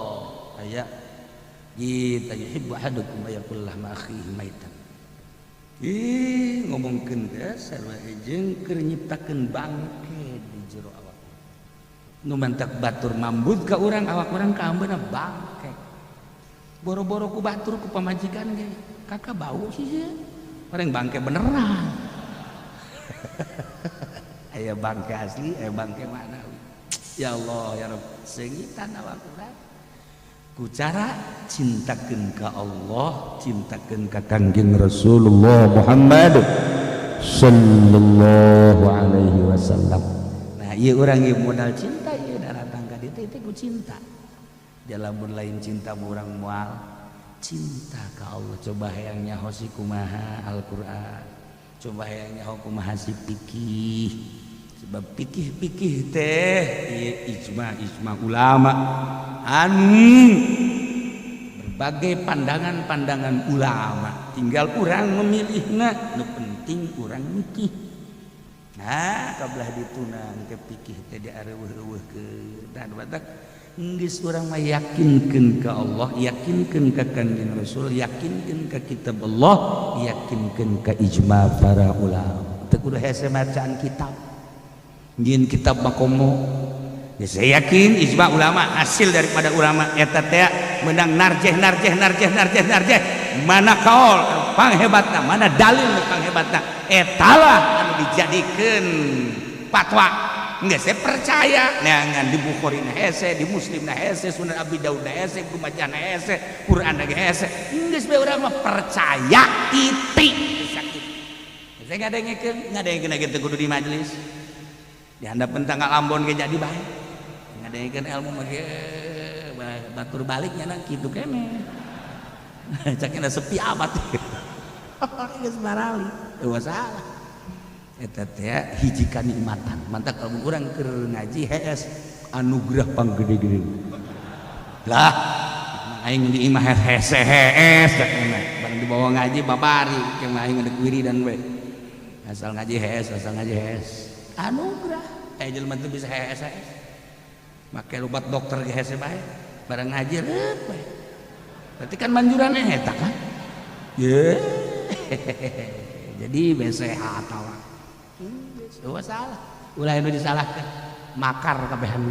aya kita yuhibbu ahadukum ayakul lahma akhihi maitan. Ih ngomongkeun teh sarua jeung keur nyiptakeun bangke di jero awak. Nu mantak batur mambut ka urang awak urang kaambeuna bangke. Boro-boro ku batur ku pamajikan ge kakak bau sih ya. Orang bangke beneran. Aya bangke asli, aya bangke maknawi. Ya Allah ya Rabb, seungitan awak urang. Ku cara cintakeun ka Allah, cintakeun ka Kangjeng Rasulullah Muhammad sallallahu alaihi wasallam. Nah, ieu urang ieu modal cinta ieu daratang ka dieu teh ku cinta. Dia lamun lain cinta urang moal cinta ka Allah. Coba hayang nyaho si kumaha Al-Qur'an. Coba hayang nyaho kumaha si fikih. Sebab pikih-pikih teh ijma-ijma ulama anu berbagai pandangan-pandangan ulama tinggal urang memilihna nu penting urang mikih. Nah kabelah ditunang ke pikih teh diareuweuh-euweuhkeun dan batak geus urang mah yakinkeun ka Allah, yakinkeun ka Kangjeng Rasul, yakinkeun ka kitab Allah, yakinkeun ka ijma para ulama. Teu kudu hese macaan kitab. Jin kitab makomo ya, saya yakin ijma ulama hasil daripada ulama eta teh menang narjeh narjeh narjeh narjeh narjeh mana kaol anu panghebatna mana dalil nu panghebatna etalah anu dijadikeun fatwa. Geus saya percaya neangan di Bukhari na hese, di Muslim na hese, Sunan Abi Daud na hese, Ibnu Majah na hese, Quran na hese. Geus bae urang mah percaya titik. Sakit. Saya ngadengekeun, ngadengekeun ge teu kudu di majelis. Di handapeun tanggal Ambon ge jadi bae. Ngadengekeun ilmu mah ge batur baliknya na kitu keneh. Cakna sepi amat. Geus barali. Eueuh salah. Eta teh hiji kanikmatan. Mantak lamun urang keur ngaji hees Anugerah panggede-gede. Lah, aing di imah hese hees bareng dibawa ngaji babari jeung aing dek wiridan we. Asal ngaji hees, asal ngaji hees. Anugerah. Eh jelema teu bisa hees hees. Make obat dokter ge hese bae. Bareng ngaji reup bae. Berarti kan manjuran eta kan? Ye. Jadi sehat awak. Geus salah. Ulah nu disalahkeun. Makar kabehan.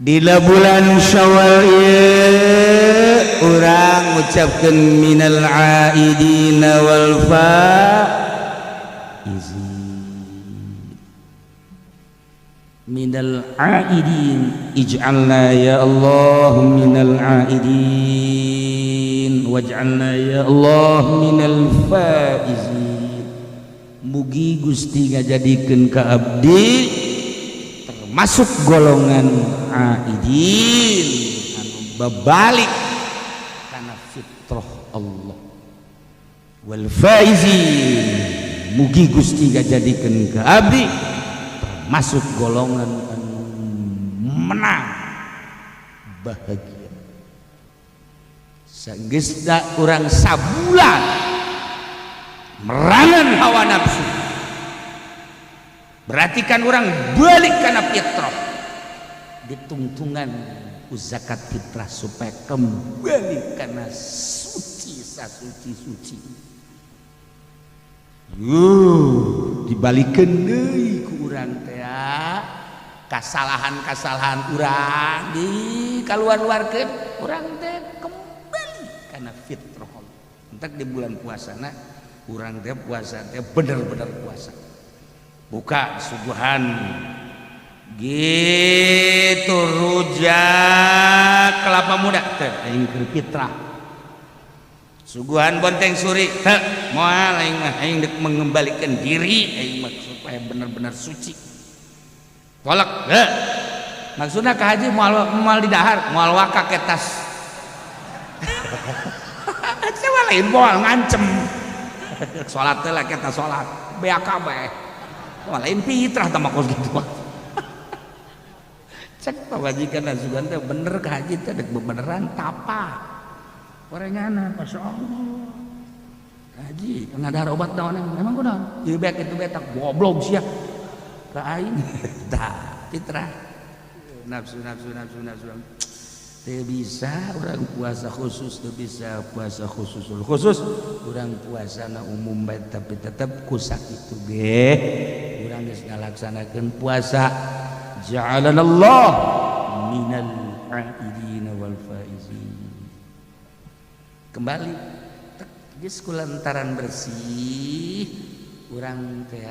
Dina bulan Syawal ieu urang ngucapkeun minal aidina wal faizin. Minal aidin ij'alna ya Allah minal aidin waj'alna ya Allah minal faizin. Mugi Gusti ngajadikeun ka abdi termasuk golongan aidin anu babalik kana fitrah Allah, wal faizin mugi Gusti ngajadikeun ka abdi masuk golongan anu menang bahagia. Sanggeusna urang sabulan merangan hawa nafsu, berarti kan urang balik kana fitrah, ditungtungan ku zakat fitrah supaya kembali kana suci sasuci-suci. Dibalikeun deui ku urang teh kasalahan-kasalahan urang di kaluar-luarkeun urang teh kembali kana fitrah. Entek di bulan puasana urang teh puasa teh bener-bener puasa. Buka suguhan gitu rujak kelapa muda teh aing keur fitrah. Suguhan bonteng suri teh moal aing mah, aing dek mengembalikan diri aing mah supaya benar-benar suci. Tolak heuh. Maksudna ka haji moal moal di dahar, moal waka ke tas. Saya lain moal ngancem. Salat teh lah kita salat, beak kabeh. Moal lain fitrah tah mah kos kitu mah. Cek pamajikan suguhan teh bener ka haji teh dek bebeneran tapa. Orangana Masya Allah haji ngadahar obat naon emang kunaon ieu bek itu betak goblok sia ka aing tah fitrah nafsu nafsu nafsu nafsu teu bisa urang puasa khusus, teu bisa puasa khusus khusus urang puasana umum bae tapi tetep ku sakitu ge urang geus ngalaksanakeun puasa. Ja'alanallah minal aidin wal faizin. Kembali geus kulantaran bersih urang teh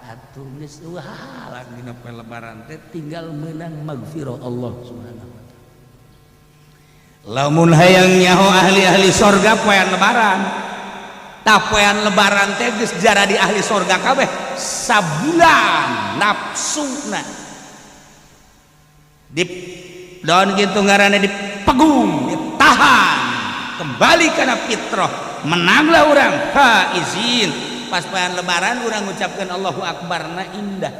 atuh geus halang dina poe lebaran teh tinggal meunang magfirah Allah Subhanahu wa taala. Lamun hayang nyaho ahli-ahli sorga poean lebaran, tah poean lebaran teh geus jaradi ahli sorga kabeh sabulan nafsuna di daun kitu ngaranna dipegung, ditahan kembali karena fitrah, menanglah orang faizin. Pas poean lebaran orang ngucapkeun Allahu Akbar na indah.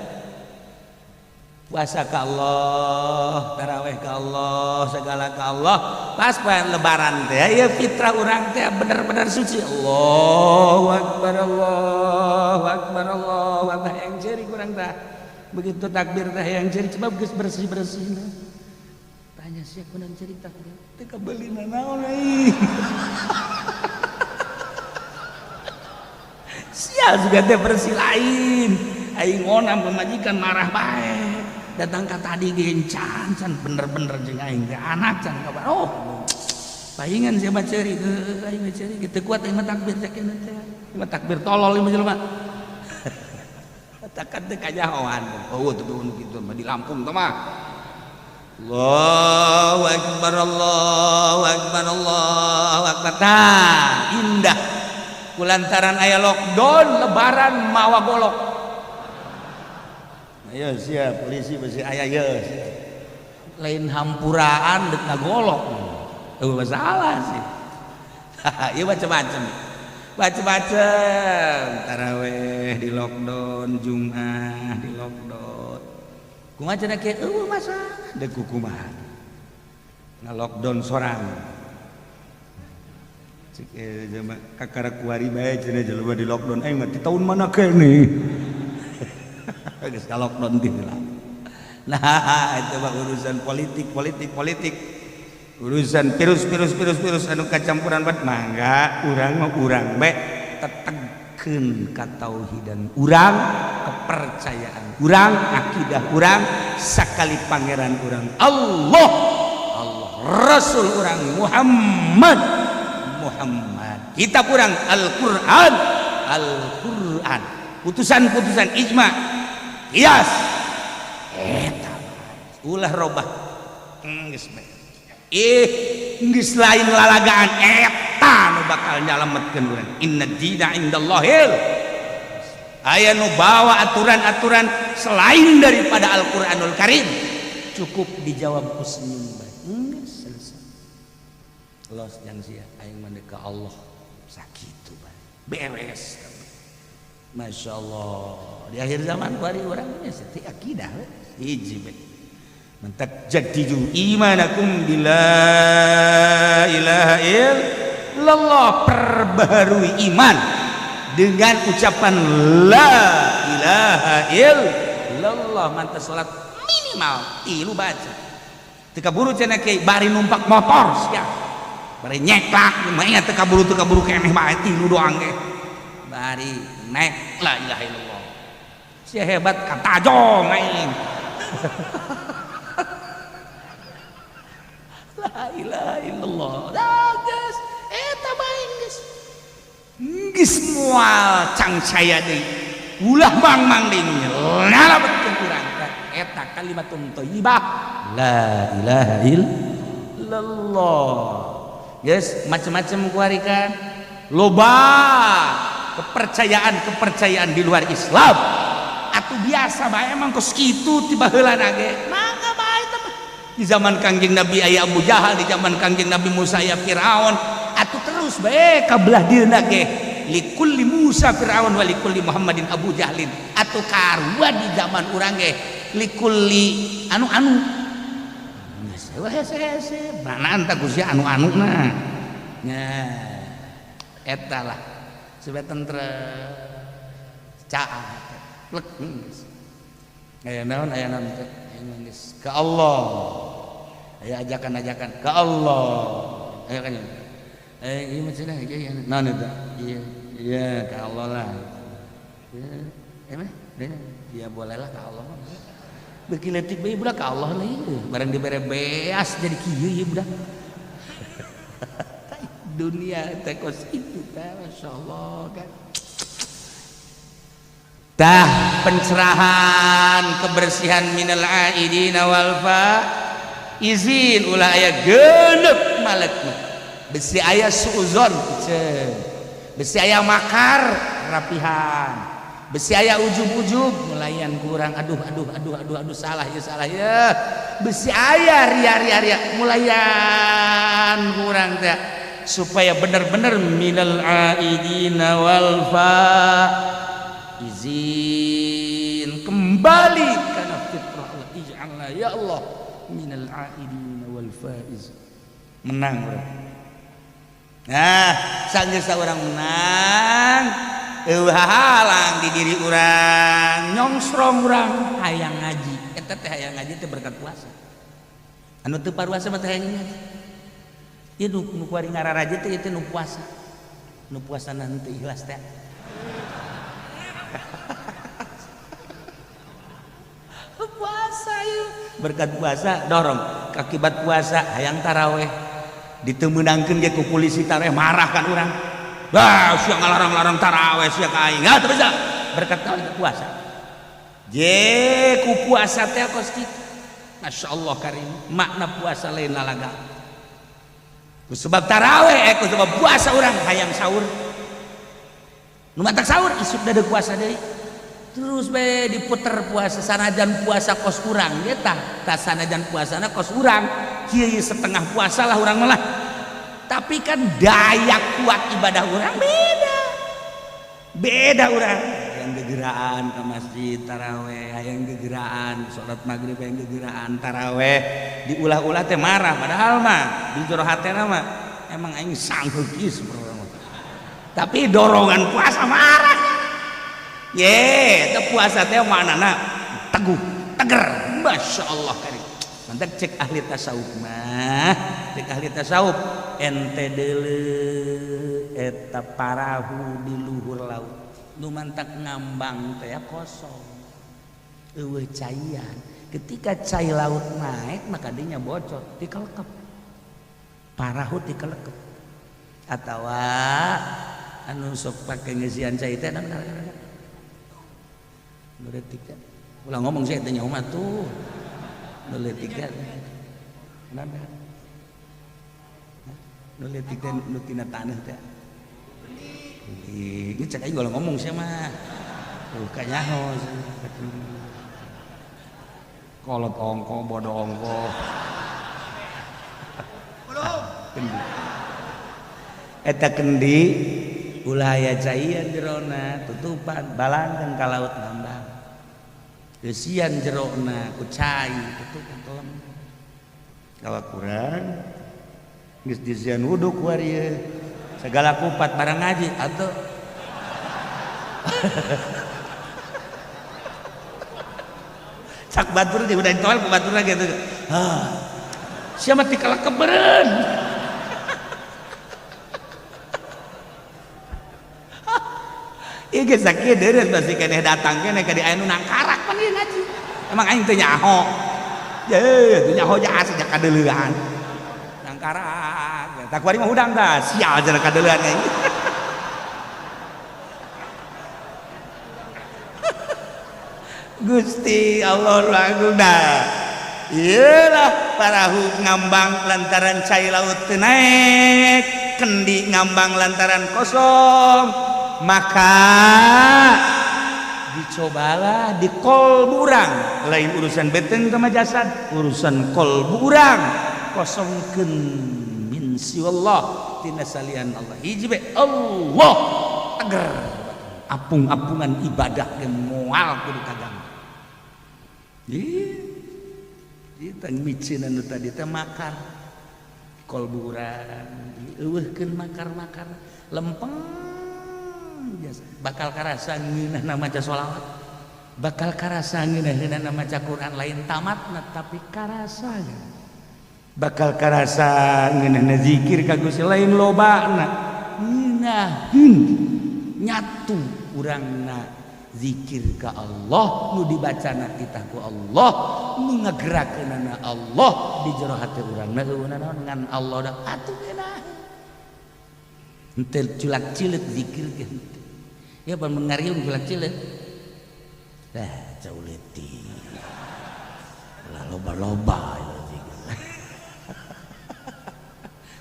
Puasa ka Allah, taraweh ka Allah, segala ka Allah. Pas poean lebaran teh ya fitrah urang teh bener-bener suci. Allahu Akbar, Allahu Akbar, Allahu Akbar. Yang ceurik urang teh begitu takbir teh yang ceurik sebab geus bersih-bersihna. Tanya sia kunaon ceurik takbir teu kabeuli naon euy. Sia juga teh bersih lain. Aing onam pemajikan marah bae. Datang ka tadi ge can bener-bener jeung aing teh anak can kabar. Oh. Paingan sia mah ceurik heuh aing mah ceurik teu kuat aing mah takbir teh keun teh. Aing mah takbir tolol ieu mah jelema. Takkan teu kanyahoan. Oh teu nu kitu mah di Lampung teh mah. Allahu Akbar, Allahu Akbar, Allahu Akbar. Tah, indah. Kulantaran aya lockdown lebaran mawa golok. Ayo siap polisi masih aya ye. Lain hampuraan dek ngagolok. Eueuh masalah sih. Ieu macam-macam. Macem-macem taraweh di lockdown, Jumat di lockdown. Kumaha cenah kieu eueuh masalah deuk kumaha. Nga-lockdown sorang. Cik jelema kakara kuari bae cenah jelema di lockdown aing mah ti tahun mana keneh. Geus ka lockdown ti heula. Nah, itu mah urusan politik, politik, politik. Urusan virus, virus, virus, virus anu kacampuran bat mangga urang mah urang bae tetegkeun katauhidan urang, kepercayaan urang, akidah urang, sakali pangeran urang Allah, Allah, Rasul urang Muhammad, Muhammad, kitab urang Al-Qur'an, Al-Qur'an, putusan-putusan ijma, qiyas, eta ulah robah geus bae. Geus lain lalagaan eta nu bakal nyalametkeun urang. Inna dina indallahil. Aya nu bawa aturan-aturan selain daripada Al-Qur'anul Karim. Cukup dijawab ku senyum bae. Geus selesai. Los jang sia aing mah ka Allah sakitu bae. Beres. Masya Allah. Di akhir zaman kuari urang nya teh akidah we. Hiji bae. Mentak jadidu imanakum bila ilaha illallah, perbaharui iman dengan ucapan la ilaha illallah. Mantap salat minimal tilu baca teu kaburu cenah kiai bari numpak motor sia bari nyeklak mah ingat teu kaburu keneh bae tilu doang ge bari naik la ilaha illallah sia hebat katajong aing. La ilaha illallah. Dah geus eta bae geus. Geus moal cangcaya deui. Ulah mang-mang deui nu nyalametkeun urang teh eta kalimatun thayyibah la ilaha illallah. Geus macem-macem kuari kan. Loba kepercayaan-kepercayaan di luar Islam. Atuh biasa bae emang kos kitu ti baheulana ge. Mangga bae teh. Di zaman Kangjeng Nabi aya Abu Jahal, di zaman Kangjeng Nabi Musa aya Firaun, atuh terus bae ka belah dieuna ge likulli Musa Firaun wa likulli Muhammadin Abu Jahlin. Atuh karua di zaman urang ge likulli anu-anu. Geus hese-hese, mana anta ku sia anu-anuna. Nya eta lah supaya tentrem caah plek geus. Aya naon teh geus ke Allah. Aya ajakan-ajakan ke Allah. Aya kan. Ieu mah cenah ieu naon eta? Iya, iya ke Allah lah. Ya, mah, ya bolehlah ke Allah. Beuki leutik bae budak ke Allah lah ieu. Barang dibere beas jadi kieu ieu budak. Dunia teh kos kitu teh masyaallah kan. Tah pencerahan kebersihan minal aidina wal faizin ulah aya genep malek mah. Besi aya suuzon ce. Besi aya makar rapihan. Besi aya ujub-ujub melayan kurang aduh aduh aduh aduh aduh salah ya salah ya. Besi aya ria ria ria mulayan kurang teh supaya bener-bener minal aidina wal faizin kembali karena fitrah Allah ij'alna ya Allah minal aidina wal faiz menang urang. Nah sanggeus urang menang eueuh halang di diri urang nyongsrong urang hayang ngaji eta teh hayang ngaji teh berkat puasa anu teu paruasa mah teh hayang ngaji ieu nu kuari ngararaja teh ieu teh nu puasa nu puasana henteu ikhlas teh. Puasa yuk berkat puasa dorong akibat puasa hayang taraweh ditemenangkeun ge ku polisi taraweh marah kan urang. Wah sia ngalarang-larang taraweh sia ka aing. Ah teu bisa berkat puasa. Je ku puasa teh kos kitu. Masyaallah karim makna puasa lain lalaga. Ku sebab taraweh ku sebab puasa urang hayang sahur. Nu matak sahur isuk da puasa deui. Terus bae diputer puasa sanajan puasa kos urang ge tah tah sanajan puasana kos urang kieu setengah puasa lah urang malah. Tapi kan daya kuat ibadah urang beda. Beda urang yang gegeraan ke masjid taraweh, yang gegeraan salat maghrib, yang gegeraan taraweh, diulah-ulah teh marah, padahal mah di jero hatena mah emang aing sanggup geus, tapi dorongan puasa marah. Ye, teh puasa teh maknana teguh, teger, masya Allah karim. Mantap cek ahli tasawuf mah, cek ahli tasawuf ente deuleu eta parahu di luhur laut nu mantak ngambang teh kosong, eueuh caian. Ketika cai laut naik maka dinya bocor, dikelekep parahu, dikelekep. Atawa anu sok pake ngeusian cai teh nu leutik teh, ulah ngomong sih teh nyaho mah tuh nu leutik teh, nana nu leutik teh nu tina taneuh teh. Ini cek aing kalau ngomong sih mah tuh kanyaho kolot ongko bodoh ongko kendi eta kendi ulah aya caian jerona, tutupan balangkeun ka laut ngambang, eusian jerona ku cai tutupan telem kalau kurang geus disian wudu ku ieu segala kupat barang ngaji atau cak batur di udah ditolak ku batur gitu. Ah, siapa tikala keberen. Ieu geus sakieu deureut pasti keneh datang keneh ka di aya nu nangkarak pan ieu ngaji. Emang aing teu nyaho. Ye, teu nyaho ja sejak kadeuleuan. Nangkarak. Tak kuari mah hudang tah, sial cenah kadeuleuan aing. Gusti Allah agung dah. Iyalah parahu ngambang lantaran cai laut teu naek, kendi ngambang lantaran kosong, maka dicobalah di kolbu urang, lain urusan beteng sama jasad, urusan kolbu urang kosongkeun min siwallah tina salian Allah. Hiji be Allah teger apung-apungan ibadah ge moal kudu kaganggu. Ieu teh micin anu tadi teh makar kolbu urang eueuhkeun makar-makar lempeng biasa bakal karasa ngeunahna maca sholawat, bakal karasa ngeunahna maca Quran, lain tamatna tapi karasa bakal karasa ngeunahna zikir ka Gusti, lain lobana ngeunaheun nyatu urangna zikir ka Allah, nu dibacana titah ku Allah, nu ngagerakeunana Allah di jero hate urangna eueuh naon ngan Allah da atuh ngeunah henteu culak-cileuk zikir ge henteu ya pan ngariung culak-cileuk dah jauh leutik ulah loba-loba zikir.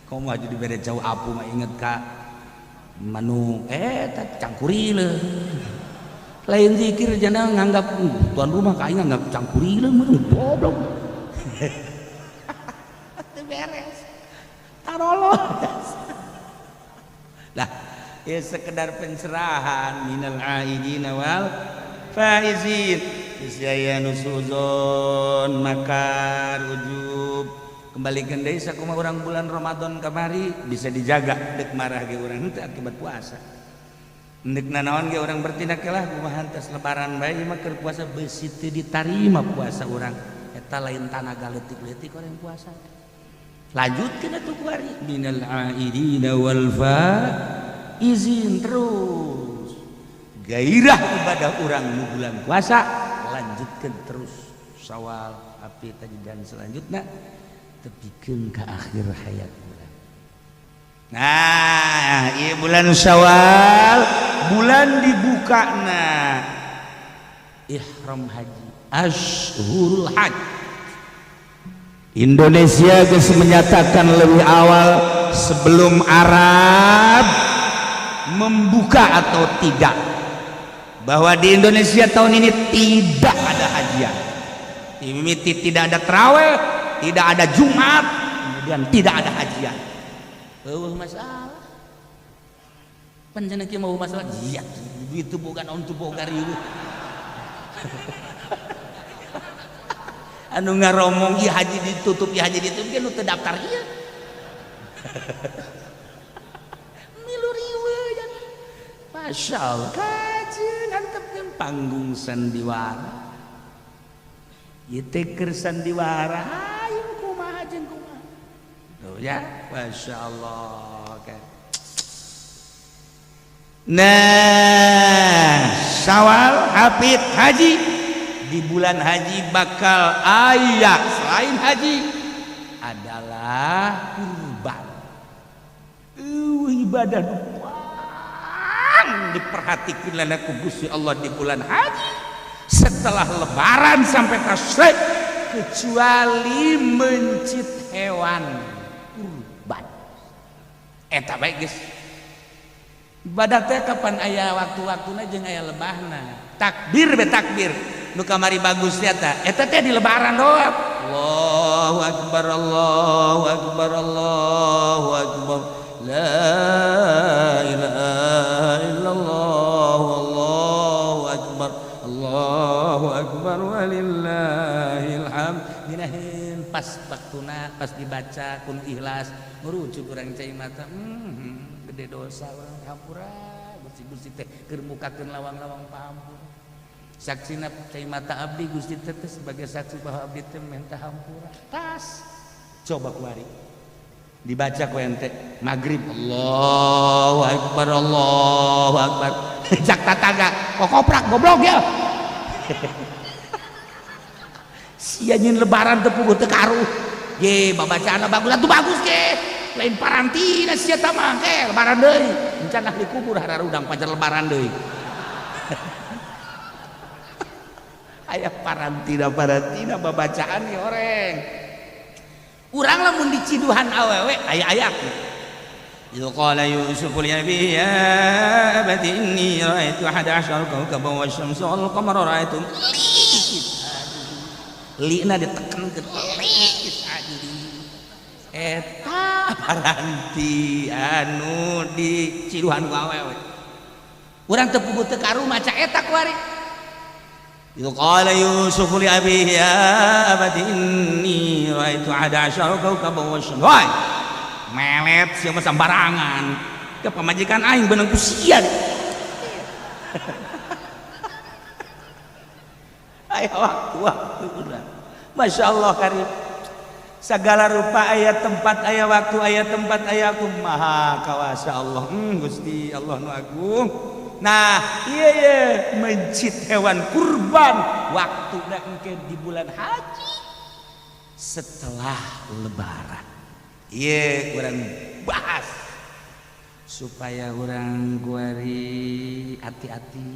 Komo aja dibere jauh apu mah inget ka manu eta cangkurile lain zikir jana nganggap tuan rumah ka aing nganggap cangkurile mah goblok. Teu beres tarolos lah ya sekedar pencerahan minal aidina wal faizin isya nusuzon makar ujub kembalikan deui sakumaha urang bulan Ramadan kamari bisa dijaga deuk marah ge urang henteu akibat puasa. Ndek nanaon ge urang bertindak lah kumaha tes lebaran bae mah keur puasa beusi teu ditarima puasa urang eta lain tanaga leutik-leutik urang puasa. Lanjutkeun atuh kuari minal aidina wal faizin terus gairah ibadah urang nu bulan puasa lanjutkeun terus Syawal api tadi dan selanjutnya tepikeun ka akhir hayat urang. Nah, ieu bulan Syawal bulan dibukana ihram haji, ashurul hajj. Indonesia geus menyatakan lebih awal sebelum Arab membuka atau tidak bahwa di Indonesia tahun ini tidak ada hajian. Mimiti tidak ada taraweh, tidak ada Jumat, kemudian tidak ada hajian. Eueuh masalah. Panjenengan kieu mau masalah iya Duit teu boga naon teu boga riweuh. Anu ngaromong ieu haji ditutup, ieu haji ditutup ge nu teu daftar ieu. Milu riweuh jan. Masya Allah, kajeun antepkeun panggung sandiwara. Ieu teh keur sandiwara, hayu kumaha jeung kumaha. Tuh ya, Masya Allah kan. Nah, Syawal hafid haji di bulan haji bakal aya selain haji adalah kurban. Ibadah doang diperhatikan lana ku Gusti Allah di bulan haji setelah lebaran sampai tasyrik kecuali mencit hewan kurban. Eta bae geus. Ibadah teh kapan aya waktu-waktuna jeung aya lebahna. Takbir be takbir. Nu kamari bagus eta. Eta teh di lebaran doang. Allahu akbar, Allahu akbar, Allahu akbar. La ilaha illallah, Allahu akbar, Allahu akbar walillahil hamd. Dinaheun pas waktuna, pas dibaca kudu ikhlas, ngurucuk urang cai mata. Gede dosa urang hampura, Gusti-gusti teh keur mukakeun lawang-lawang pahampura. Saksina cai mata abdi Gusti teh sebagai saksi bahwa abdi teh minta hampura. Tas coba kuari dibaca ku ente maghrib Allahu akbar, Allahu akbar. Cak tatangga kokoprak goblok ya. Sia nyin lebaran teu puguh teu karuh. Ye babacaanna bagus atuh bagus ge. Lain parantina sia tah mah ke lebaran deui. Encan ahli kubur hararudang pajar lebaran deui. Aya parantina babacaan ye oreng. Urang lamun diciduhan awewe aya-aya. إذ قال يوسف لأبيه يا أبت إني رأيت 11 كوكبا والشمس والقمر رأيتهم lina diteken ke eta paranti anu di ciduhan ku awewe. Urang teu puguh teu karu maca eta kuari. إذ قال يوسف لأبيه يا أبت إني رأيت 11 كوكبا والشمس. Woi, melet sia mah sembarangan. Ke pamajikan aing beunang ku sia. Aya waktu-waktu urang. Masya Allah karim. Segala rupa aya tempat aya waktu aya tempat aya aku maha kawasa Allah. Gusti Allah nu agung. Nah, iya iya mencit hewan kurban waktu engke di bulan haji setelah lebaran. Iya, urang bahas supaya urang kuari hati-hati.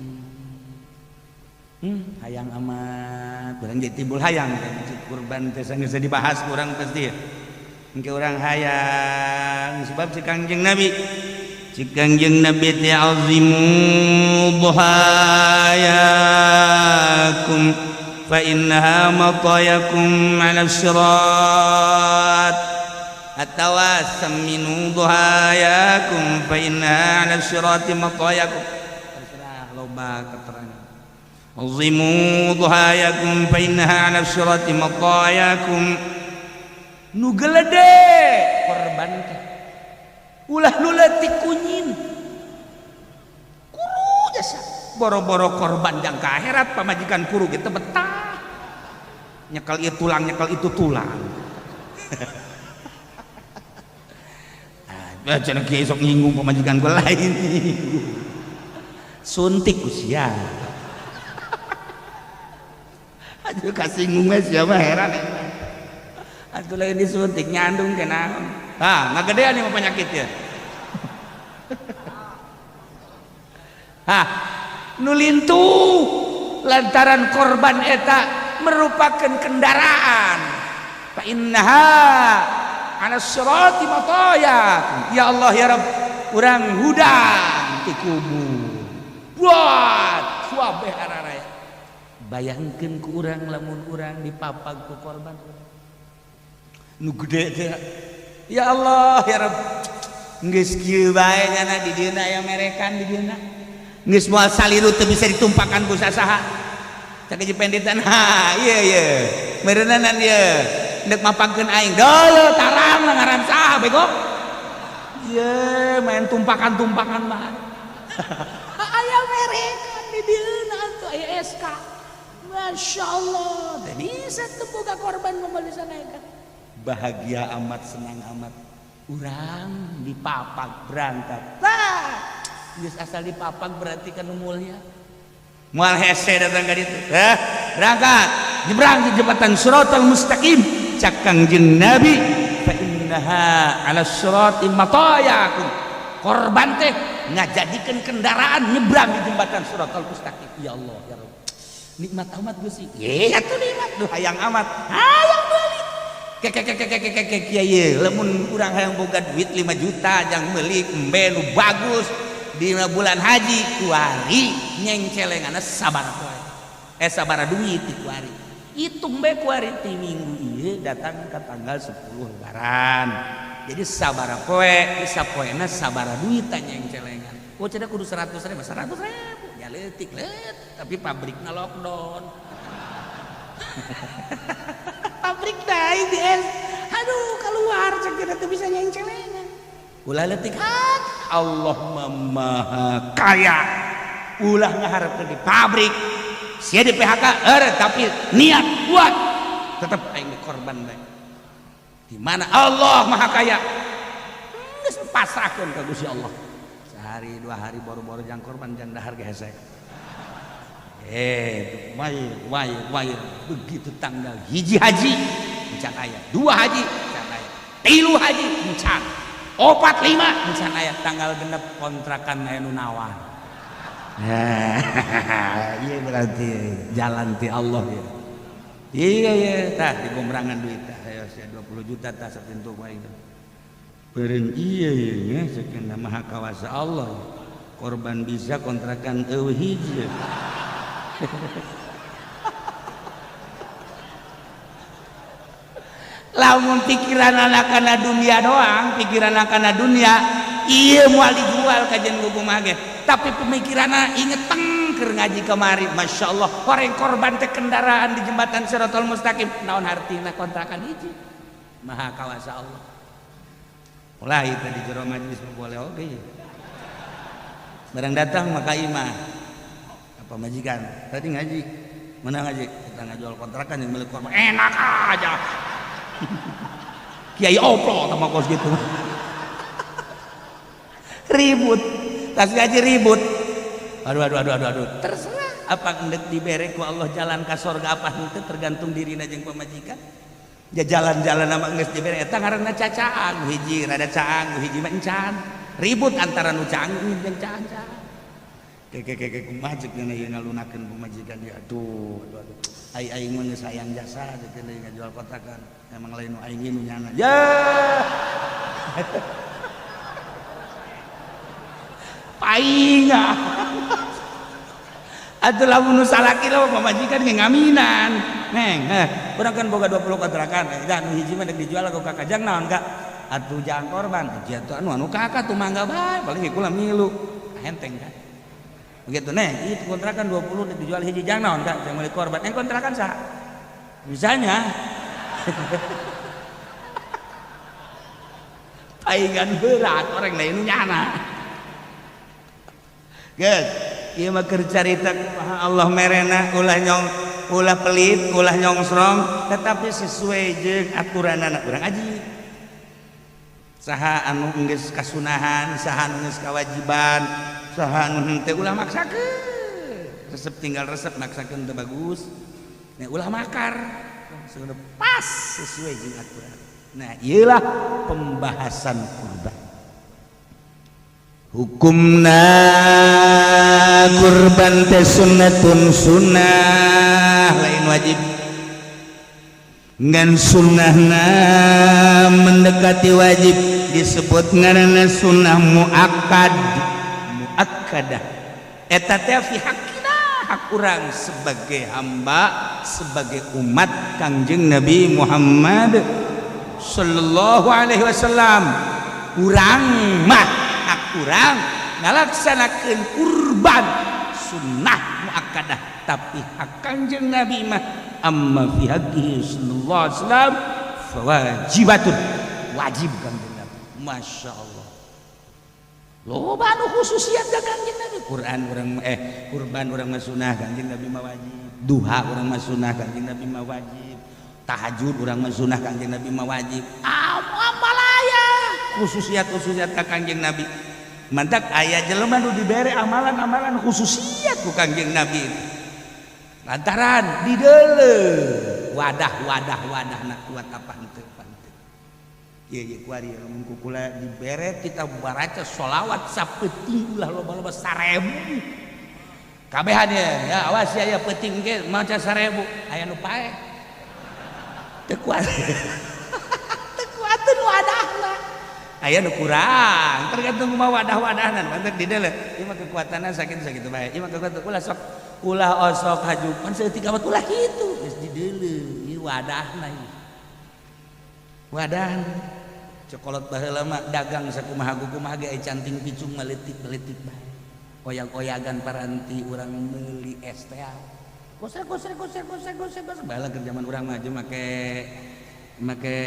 Hayang amat, urang jadi timbul hayang mencit kurban teh sanggeus dibahas urang pasti ya. Engke urang hayang sebab si Kangjeng Nabi Kangjeng Nabi ta'zimu dhahayakum fa innaha matayakum 'ala sirat atawa saminu dhahayakum fa innaha 'ala sirati matayakum. Terserah loba keterangan. Azimu dhahayakum fa innaha 'ala sirati matayakum. Nu gelede korban teh ulah nu leutik kunyin kuru jasa boro-boro korban jangka akhirat pamajikan kuru gitu betah nyekel ieu tulang nyekel itu tulang. Ah cenah kieu sok nyinggung pamajikan gua lain suntik usia aduh kasinggung we sia mah heran atuh lain disuntik nyandung ke naon. Ah, ngagedean ieu mah penyakitnya. Hah, nu lintuh lantaran korban eta merupakan kendaraan. Fa innaha 'ala sirati mataya. Ya Allah ya Rabb, urang hudang ti kubur. Buat kabeh araraya. Bayangkeun ku urang lamun urang dipapag ku korban nu gede teh. Ya Allah ya Rabb, geus kieu bae nyana di dieuna aya merekan di dieuna. Geus moal saliru teu bisa ditumpakan ku sasaha. Cak penditan ha ieu ieu. Meureunanan ieu. Ndek mapangkeun aing. Deuleu tarang ngaran saha bego. Ye main tumpakan-tumpakan mah. Aya merekan di dieuna atuh aya SK. Masya Allah, teu bisa teu boga korban mah bisa naikkan. Bahagia amat, senang amat. Urang dipapak berangkat. Tah, geus asal dipapak berarti kan mulia. Moal hese datang ka ditu. Heh, berangkat. Nyebrang di jembatan Shiratal Mustaqim. Cak Kangjeng Nabi, fa innaha 'ala shirati matayakum. Korban teh ngajadikeun kendaraan nyebrang di jembatan Shiratal Mustaqim. Ya Allah, ya Rabb. Nikmat amat Gusti. Ye, atuh nikmat duh hayang amat. Hayang meuli. Kek kieu lamun urang hayang boga duit 5 juta jang meuli embe nu bagus dina bulan haji kuari nyengcelenganna sabaraha poe. Sabaraha duit di kuari. Hitung bae kuari ti minggu ieu datang ke tanggal 10 lebaran. Jadi sabaraha poe, sapoena sabaraha duit nyengcelengan. Oh cenah kudu 100 ribu, 100 ribu. Ya leutik leut, tapi pabrikna lockdown. Pabrik dah di es. Aduh keluar cek teu bisa nyengcelengan. Ulah leutik hak Allah maha kaya. Ulah ngaharepkeun di pabrik. Sia di PHK tapi niat kuat tetep aing korban bae. Di mana Allah maha kaya. Geus pasrahkeun ka Gusti Allah. Sehari dua hari boro-boro jang korban jang dahar ge hese. Wae begitu tanggal hiji haji encan aya, dua haji encan aya, tilu haji encan, opat lima encan aya, tanggal genep kontrakan aya nu nawar. Iya berarti jalan ti Allah ya. Iya iya tah digombrangan duit tah aya 20 juta tah sapintu ku aing. Beureun iya iya sakeuna maha kawasa Allah. Korban bisa kontrakan eueuh hiji. Lamun pikiran anak-anak dunia doang, pikiran anak-anak dunia iya moal dijual kajian kumaha ge. Tapi pemikiranna inget teng keur ngaji kemari, Masya Allah orang korban teh kendaraan di jembatan Shiratal Mustaqim, naon hartina kontrakan hiji. Maha kawasa Allah. Mulai tadi jero majelis boleh oge. Barang datang maka imah pemajikan tadi ngaji, mana ngaji? Kita ngajual kontrakan yang milik korban, enak aja. Kiai oplo sama kos gitu. Ribut, tas ngaji ribut. Aduh aduh aduh aduh aduh. Terserah apa hendak dibere ku Allah jalan ka sorga apa henteu tergantung dirina jeung pamajikan. Ya jalan-jalan nama geus dibere eta ngaranna cacaang hiji rada caang hiji mah encan. Ribut antara nu caang jeung caang. Keke kumaha ceuk nya ieu ngalunakeun pamajikan dia. Aduh aduh aduh. Ai aing mah geus hayang jasa ceuk deui ngajual kontrakan. Emang lain nu aing nu nyana. Ya. Painga. Atuh lamun nu salaki mah pamajikan ge ngaminan. Neng, heh, urang kan boga 20 kontrakan. Da nu hiji mah deuk dijual ku kakajang naon ka? Atuh jangan korban. Haji atuh anu anu kakak tuh mangga bae paling ge kula milu. Henteng kan. Begitu neh, itu kontrakan 20 dijual hiji jang naon kak, jang milik korban. Yang kontrakan sah. Misalnya paingan berat orang lain nyana. Guys, ieu mah keur carita kumaha Allah merena ulah nyong ulah pelit, ulah nyongsrong, tetapi sesuai jeung aturanana urang aji. Saha anu geus kasunahan, saha anu geus kawajiban, saha anu henteu ulah maksakeun. Resep tinggal resep maksakeun teu bagus. Nah, ulah makar. Sudah pas sesuai jeung aturan. Nah, ieulah pembahasan kurban. Hukumna kurban teh sunnatun sunnah lain wajib. Ngan sunnahna mendekati wajib disebut ngaranna sunnah muakkad. Muakkadah eta teh fi haqqina, hak urang sebagai hamba, sebagai umat Kangjeng Nabi Muhammad sallallahu alaihi wasallam. Urang mah hak urang ngalaksanakeun kurban sunnah muakkadah, tapi hak Kanjeng Nabi mah amma fi haqqihi sallallahu alaihi wasallam fawajibatun, wajib Kanjeng Nabi. Masya Allah, loba nu khususiat ka Kanjeng Nabi. Quran urang kurban urang mah sunnah, Kanjeng Nabi mah wajib. Duha urang mah sunnah, Kanjeng Nabi mah wajib. Tahajud urang mah sunnah, Kanjeng Nabi mah wajib. Amalaya khususiat-khususiat ka Kanjeng Nabi. Mantak aya jelema nu dibere amalan-amalan khususiat ku Kanjeng Nabi. Lantaran dideuleu wadah-wadah wadahna kuat apa henteu henteu. Ieu ieu kuari lamun ku kula dibere kita baraca sholawat sapeuting ulah loba-loba 1000. Kabehan ya, ya awas ya, ya peuting ge maca 1000 aya nu paeh. Teu kuat. Teu kuateun wadahna. Aya nu kurang, tergantung kumaha wadah-wadahna. Mantak dideuleu, ieu mah kekuatanna sakitu-sakitu bae. Ieu mah kekuatan ulah sok ulah osok hajupan saeutik amat ulah kitu. Geus dideuleu, ieu wadahna ieu. Wadahna. Cokolot baheula mah dagang sakumaha kumaha ge canting picung mah leutik-leutik bae. Oyag-oyagan paranti urang meuli es teh. Kosek kosek kosek kosek kosek kosek baheula keur zaman urang mah make make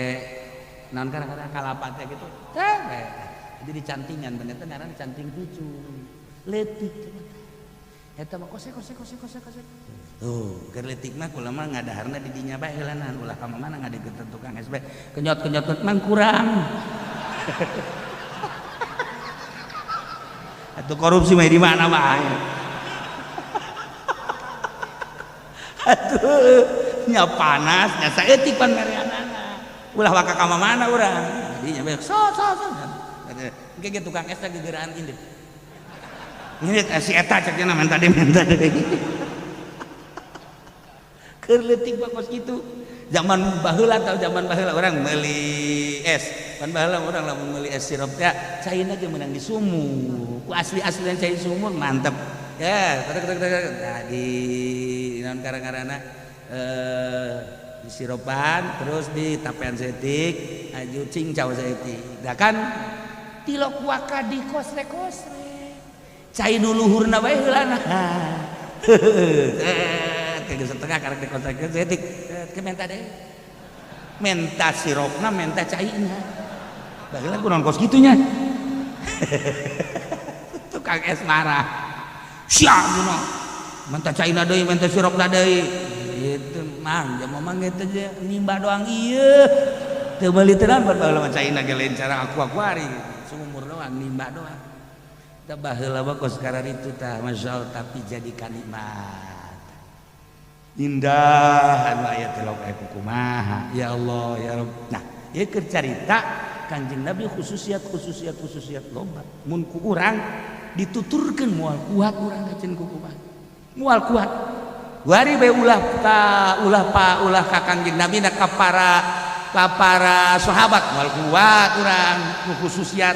naon kadang-kadang kalapa teh gitu. Teh jadi dicantingan bener teh ngaran canting picung. Leutik eta mah kosek kosek kosek kosek kosek. Tuh, keur leutik mah kula mah ngadaharna di dinya bae heulanan ulah ka mana ngadeukeutan tukang es bae. Kenyot-kenyot mang kurang. Atuh korupsi mah di mana bae. Atuh nya panas nya saeutik pan mereanana. Ulah waka ka mana urang. Dinya bae so so so. Engke ge tukang es teh gegeraan indit. Ini si eta cek nya menta deui menta deui. Keur leutik mah kos kitu. Zaman baheula atau zaman baheula urang meuli es. Pan baheula urang lamun meuli es sirup teh caina ge meunang di sumur. Ku asli-aslian cai sumur mantep. Ya, nah, di naon karang-karana di sirupan terus di tapean saeutik, aju cincau saeutik. Da kan tilok waka di kosre-kosre. Cai nu luhurna bae heulana. Heeh, setengah karek di kosre saeutik. Ke menta deui. Menta sirupna, menta caina. Baheula kunaon kos kitu nya. Tukang es marah. Sia dina. Menta caina deui, menta sirupna deui. Itu mang, jamu mang eta ge nimba doang ieu. Teu meuli teh naon baheula mah caina ge lain cara aku-akuari. Sumur doang nimba doang. Tah baheula mah kos kararitu tah masyaallah tapi jadi kanikmat. Indah anu aya tilok aya kumaha ya Allah ya Rabb. Nah, ieu keur carita Kanjeng Nabi khususiat khususiat khususiat loba. Mun ku urang dituturkeun moal kuat urang kaceun ku kumaha. Moal kuat. Wari bae ulah ka ulah pa ulah ka Kanjeng Nabi na ka para sahabat moal kuat urang ku khususiat.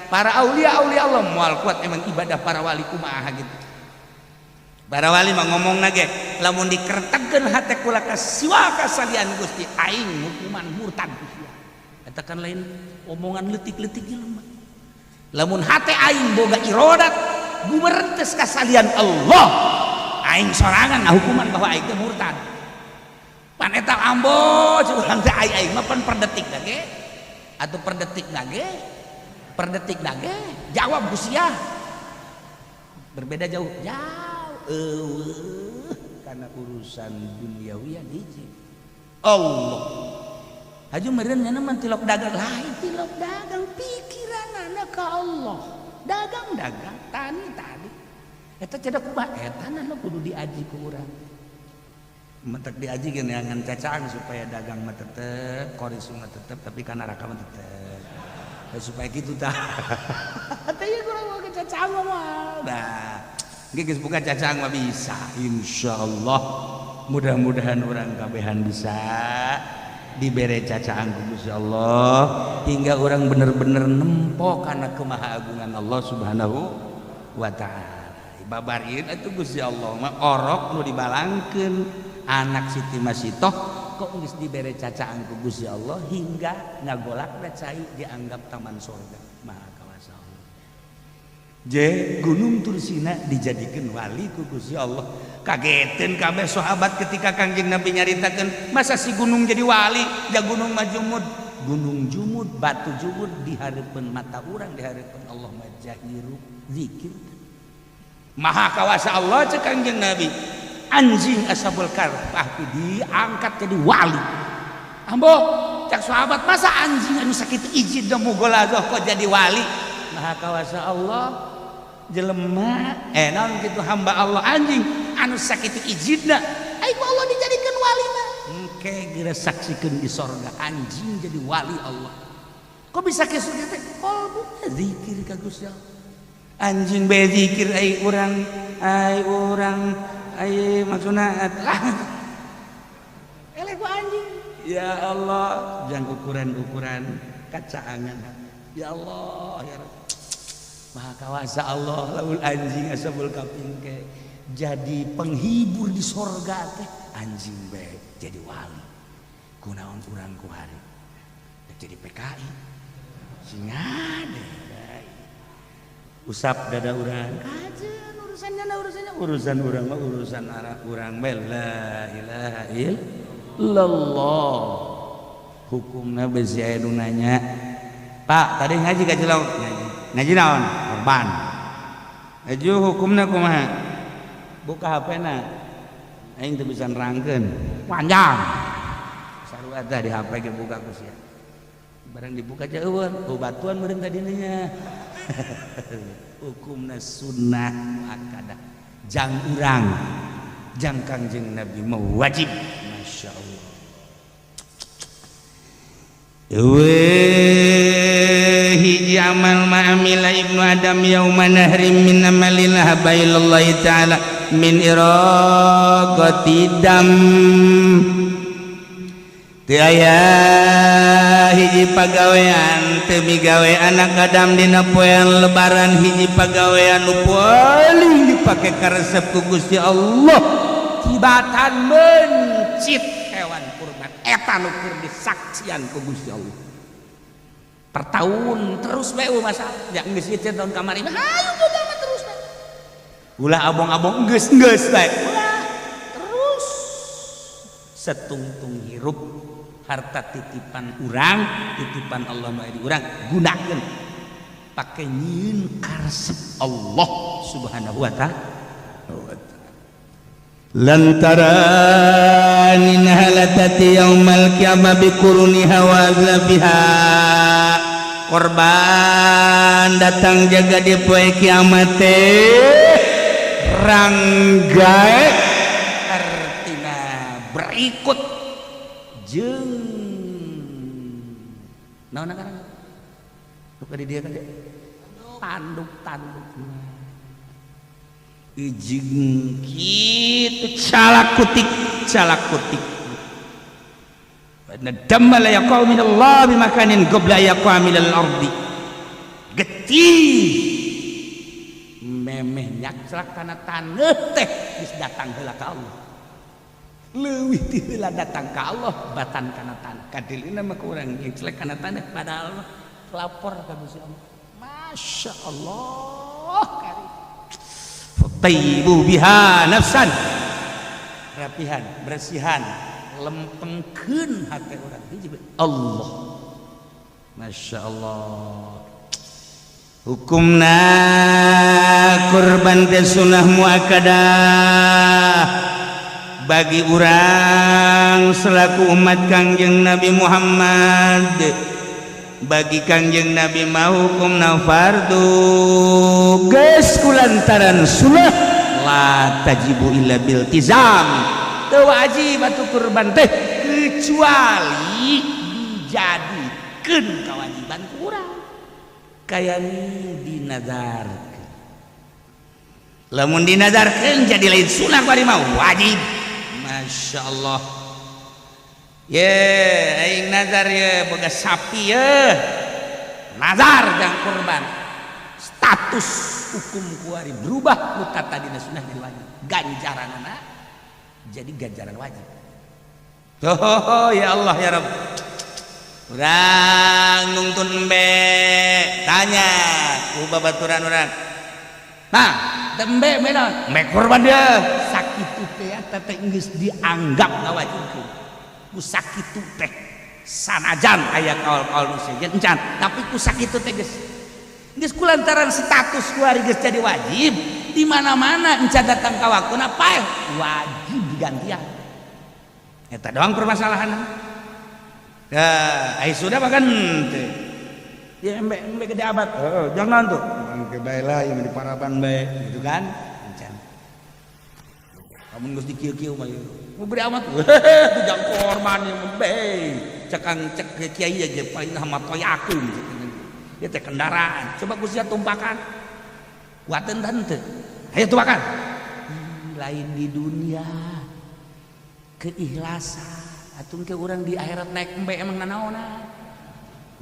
Para aulia aulia Allah moal kuat emang ibadah para wali kumaha gitu. Para wali mah ngomongna ge lamun dikertegkeun hate kula ka siwa kasalian Gusti aing hukuman murtad ku sia. Eta kan lain omongan leutik-leutik jelema. Lamun hate aing boga irodat gumertes kasalian Allah, aing sorangan ngahukuman bahwa aing teh murtad. Pan eta ambo urang teh aing mah pan per detik ge atuh per detik ge per detik ge jawab ku sia. Berbeda jauh jauh karena urusan duniawi yang hiji Allah haju meureun nya mah tilok dagang lain tilok dagang pikiranana ka Allah dagang-dagang tani-tani eta cedak kumaha eta na kudu diaji ku urang mentek diaji ge neangan cacaan supaya dagang mah tetep koris mah tetep tapi kana neraka mah tetep supaya kitu tah teh ieu kurang mah cacaan mah nah geus buka cacang mah bisa insyaallah mudah-mudahan urang kabehan bisa dibere cacang ku Gusti Allah hingga orang bener-bener nempo kana kemahaagungan Allah Subhanahu wa taala. Babar ieu atuh Gusti Allah mah orok nu dibalangkeun anak Siti Masitoh kok geus dibere cacang ku Gusti Allah hingga ngagolakna cai dianggap taman sorga. Maha kawasa Allah. Je Gunung Tursina dijadikan wali ku Gusti Allah. Kagetin kabeh sahabat ketika Kangjeng Nabi nyaritakeun, masa si gunung jadi wali? Ja gunung mah jumud. Gunung jumud, batu jumud di hareupeun mata urang, di hareupeun Allah mah jahiru zikir. Maha kawasa Allah, cek Kangjeng Nabi. Anjing Ashabul Kahfi diangkat jadi wali. Ambo, cek sahabat, masa anjing anu sakitu izin da mugolazoh kok jadi wali? Maha kawasa Allah, jelema naon gitu, hamba Allah anjing anu sakitu ijidna ai ku Allah dijadikan wali mah. Engke geura saksikeun di sorga anjing jadi wali Allah. Kok bisa kitu teh? Kolbu zikir ka Gusti Allah. Anjing bae zikir, ai urang, ai urang, ai maksudna lah eleh ku anjing. Ya Allah, jangan ukuran-ukuran kacaangan. Ya Allah, ya Rabb. Maha kawasa Allah, laul anjing Ashabul Kahfi ke jadi penghibur di sorga teh, anjing bae jadi wali, kunaon urang kuari jadi PKI singade. Usap dada urang kajeun urusannya, urusannya urusan urang mah, urusan arah urang bae. La ilaha illallah. Hukumna besi aya nu nanya, "Pak, tadi ngaji ka Cilok?" "Ngaji." "Ngaji naon?" "Korban." "Aju hukumna kumaha?" Buka HP na, aing teu bisa nerangkeun panjang. Sarua tah di HP ge buka ku sia. Barang dibuka jauh, oh, batuan meureun tadinya. Hukumna sunnah muakkadah jang urang, jang Kangjeng Nabi mau wajib. Masya Allah. Eueuh hiji amal ma amila ibnu Adam yauma nahrim min amalin ahabba ilallahi ta'ala min iraqati dam. Teu aya hiji pagawean, teu migawe anak Adam dina poean lebaran hiji pagawean nu paling dipake karesep ku Gusti Allah tibatan mencit hewan kurban. Eta nu keur disaksian ku Gusti Allah per tahun terus bae. Masalah ya geus ieu tahun kamari mah, hayu boga mah terus bae. Ulah abong-abong, geus geus bae, ulah terus setungtung hirup. Harta titipan urang, titipan Allah mah di urang, gunakeun pake nyieun karesep Allah Subhanahu wa ta'ala. Lantaran innaha latati yaumal qiyamah biquruniha wa azlafiha. Korban datang jaga di poe kiamat teh ranggae, artina berikut jeung naon ngaranna nu ka di dieu kan, tanduk-tanduk ijing kitu, calak kutik calak kutik. Damma la yaqau min Allah bi makanin qabla yaqa min al-ardi. Getih memeh nyakclak kana taneuh teh geus datang heula ka Allah, leuwih ti heula datang ka Allah batan kana tanah. Kadilina mah kurang nyekclek kana tanah, padahal mah lapor ka Gusti Allah. Masya Allah, karim. Fatayyibu biha nafsan, rapihan, bersihan, lempengkeun hati urang hiji Allah. Masya Allah. Hukumna kurban teh sunnah muakkadah bagi urang selaku umat Kangjeng Nabi Muhammad. Bagi Kangjeng Nabi mah hukumna fardu. Geus kulantaran sunnah, la tajibu illa bil iltizam. Teu wajib atuh kurban teh kecuali dijadikeun kewajiban ku urang, kaya dinazarkeun. Lamun dinazarkeun jadi lain sunah bari mah, wajib. Masya Allah. Ye, aing nazar ye, boga sapi ye, nazar jang kurban. Status hukum kuari berubah, nu tadina sunnah jadi wajib, ganjaranana jadi ganjaran wajib. Oh ya Allah, ya Rabb. Urang nungtun embe, tanya ku babaturan urang. Nah, tembe mena, embe korban dia. Sakitu teh teh geus dianggap ngawajibkeun. Ku sakitu teh sanajan aya kaul-kaul nu sejen encan, tapi ku sakitu teh geus geus kulantaran status kuari geus jadi wajib di mana-mana encan datang ka waktuna paeh wajib digantian. Eta doang permasalahan. Ya, ai sudah makan teh. Ya embe embe gede abat. Heeh, jangan tuh. Bangke bae lah yang di paraban bae gitu kan. Encan. Kamu geus dikieu-kieu mah ieu. Mau beri amat. Itu jang korban yang embe. Cekang cek kiai aja paling sama toyakum. Dia teh kendaraan. Coba ku sia tumpakan. Kuateun teu? Ayo tumpakan. Lain di dunia. Keikhlasan. Atuh ke urang di akhirat naik embe emang nanaonan.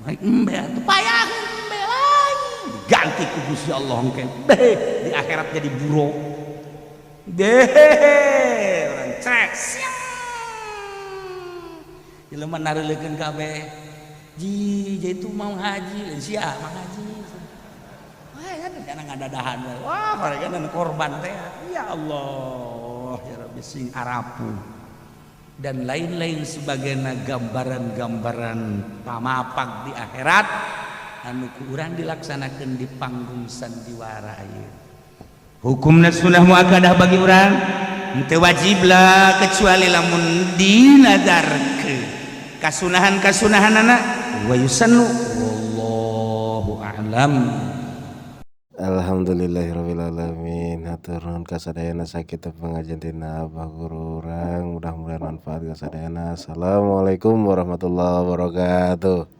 Naik embe atuh payah embe lain. Diganti ku Gusti Allah engke. Di akhirat jadi buruk. Deh, orang cek. Jelema nareulekeun kabeh. Ji, itu mau haji, lain sia mau haji. Wah, kan kana ngadadahan we. Wah, mereka korban teh. Ya Allah, ya Rabbi sing arapu. Dan lain-lain sebagainya gambaran-gambaran pamapak di akhirat anu ku urang dilaksanakeun di panggung sandiwara ieu. Hukumna sunnah muakkadah bagi urang henteu wajib lah kecuali lamun dinadarkeun kasunahan-kasunahanana wa yusannu wallahu a'lam. Alhamdulillahirabbil alamin. Hatur nuhun ka sadayana sakitu pengajian tina Abah Guru urang, mudah-mudahan manfaat ka sadayana. Assalamualaikum warahmatullahi wabarakatuh.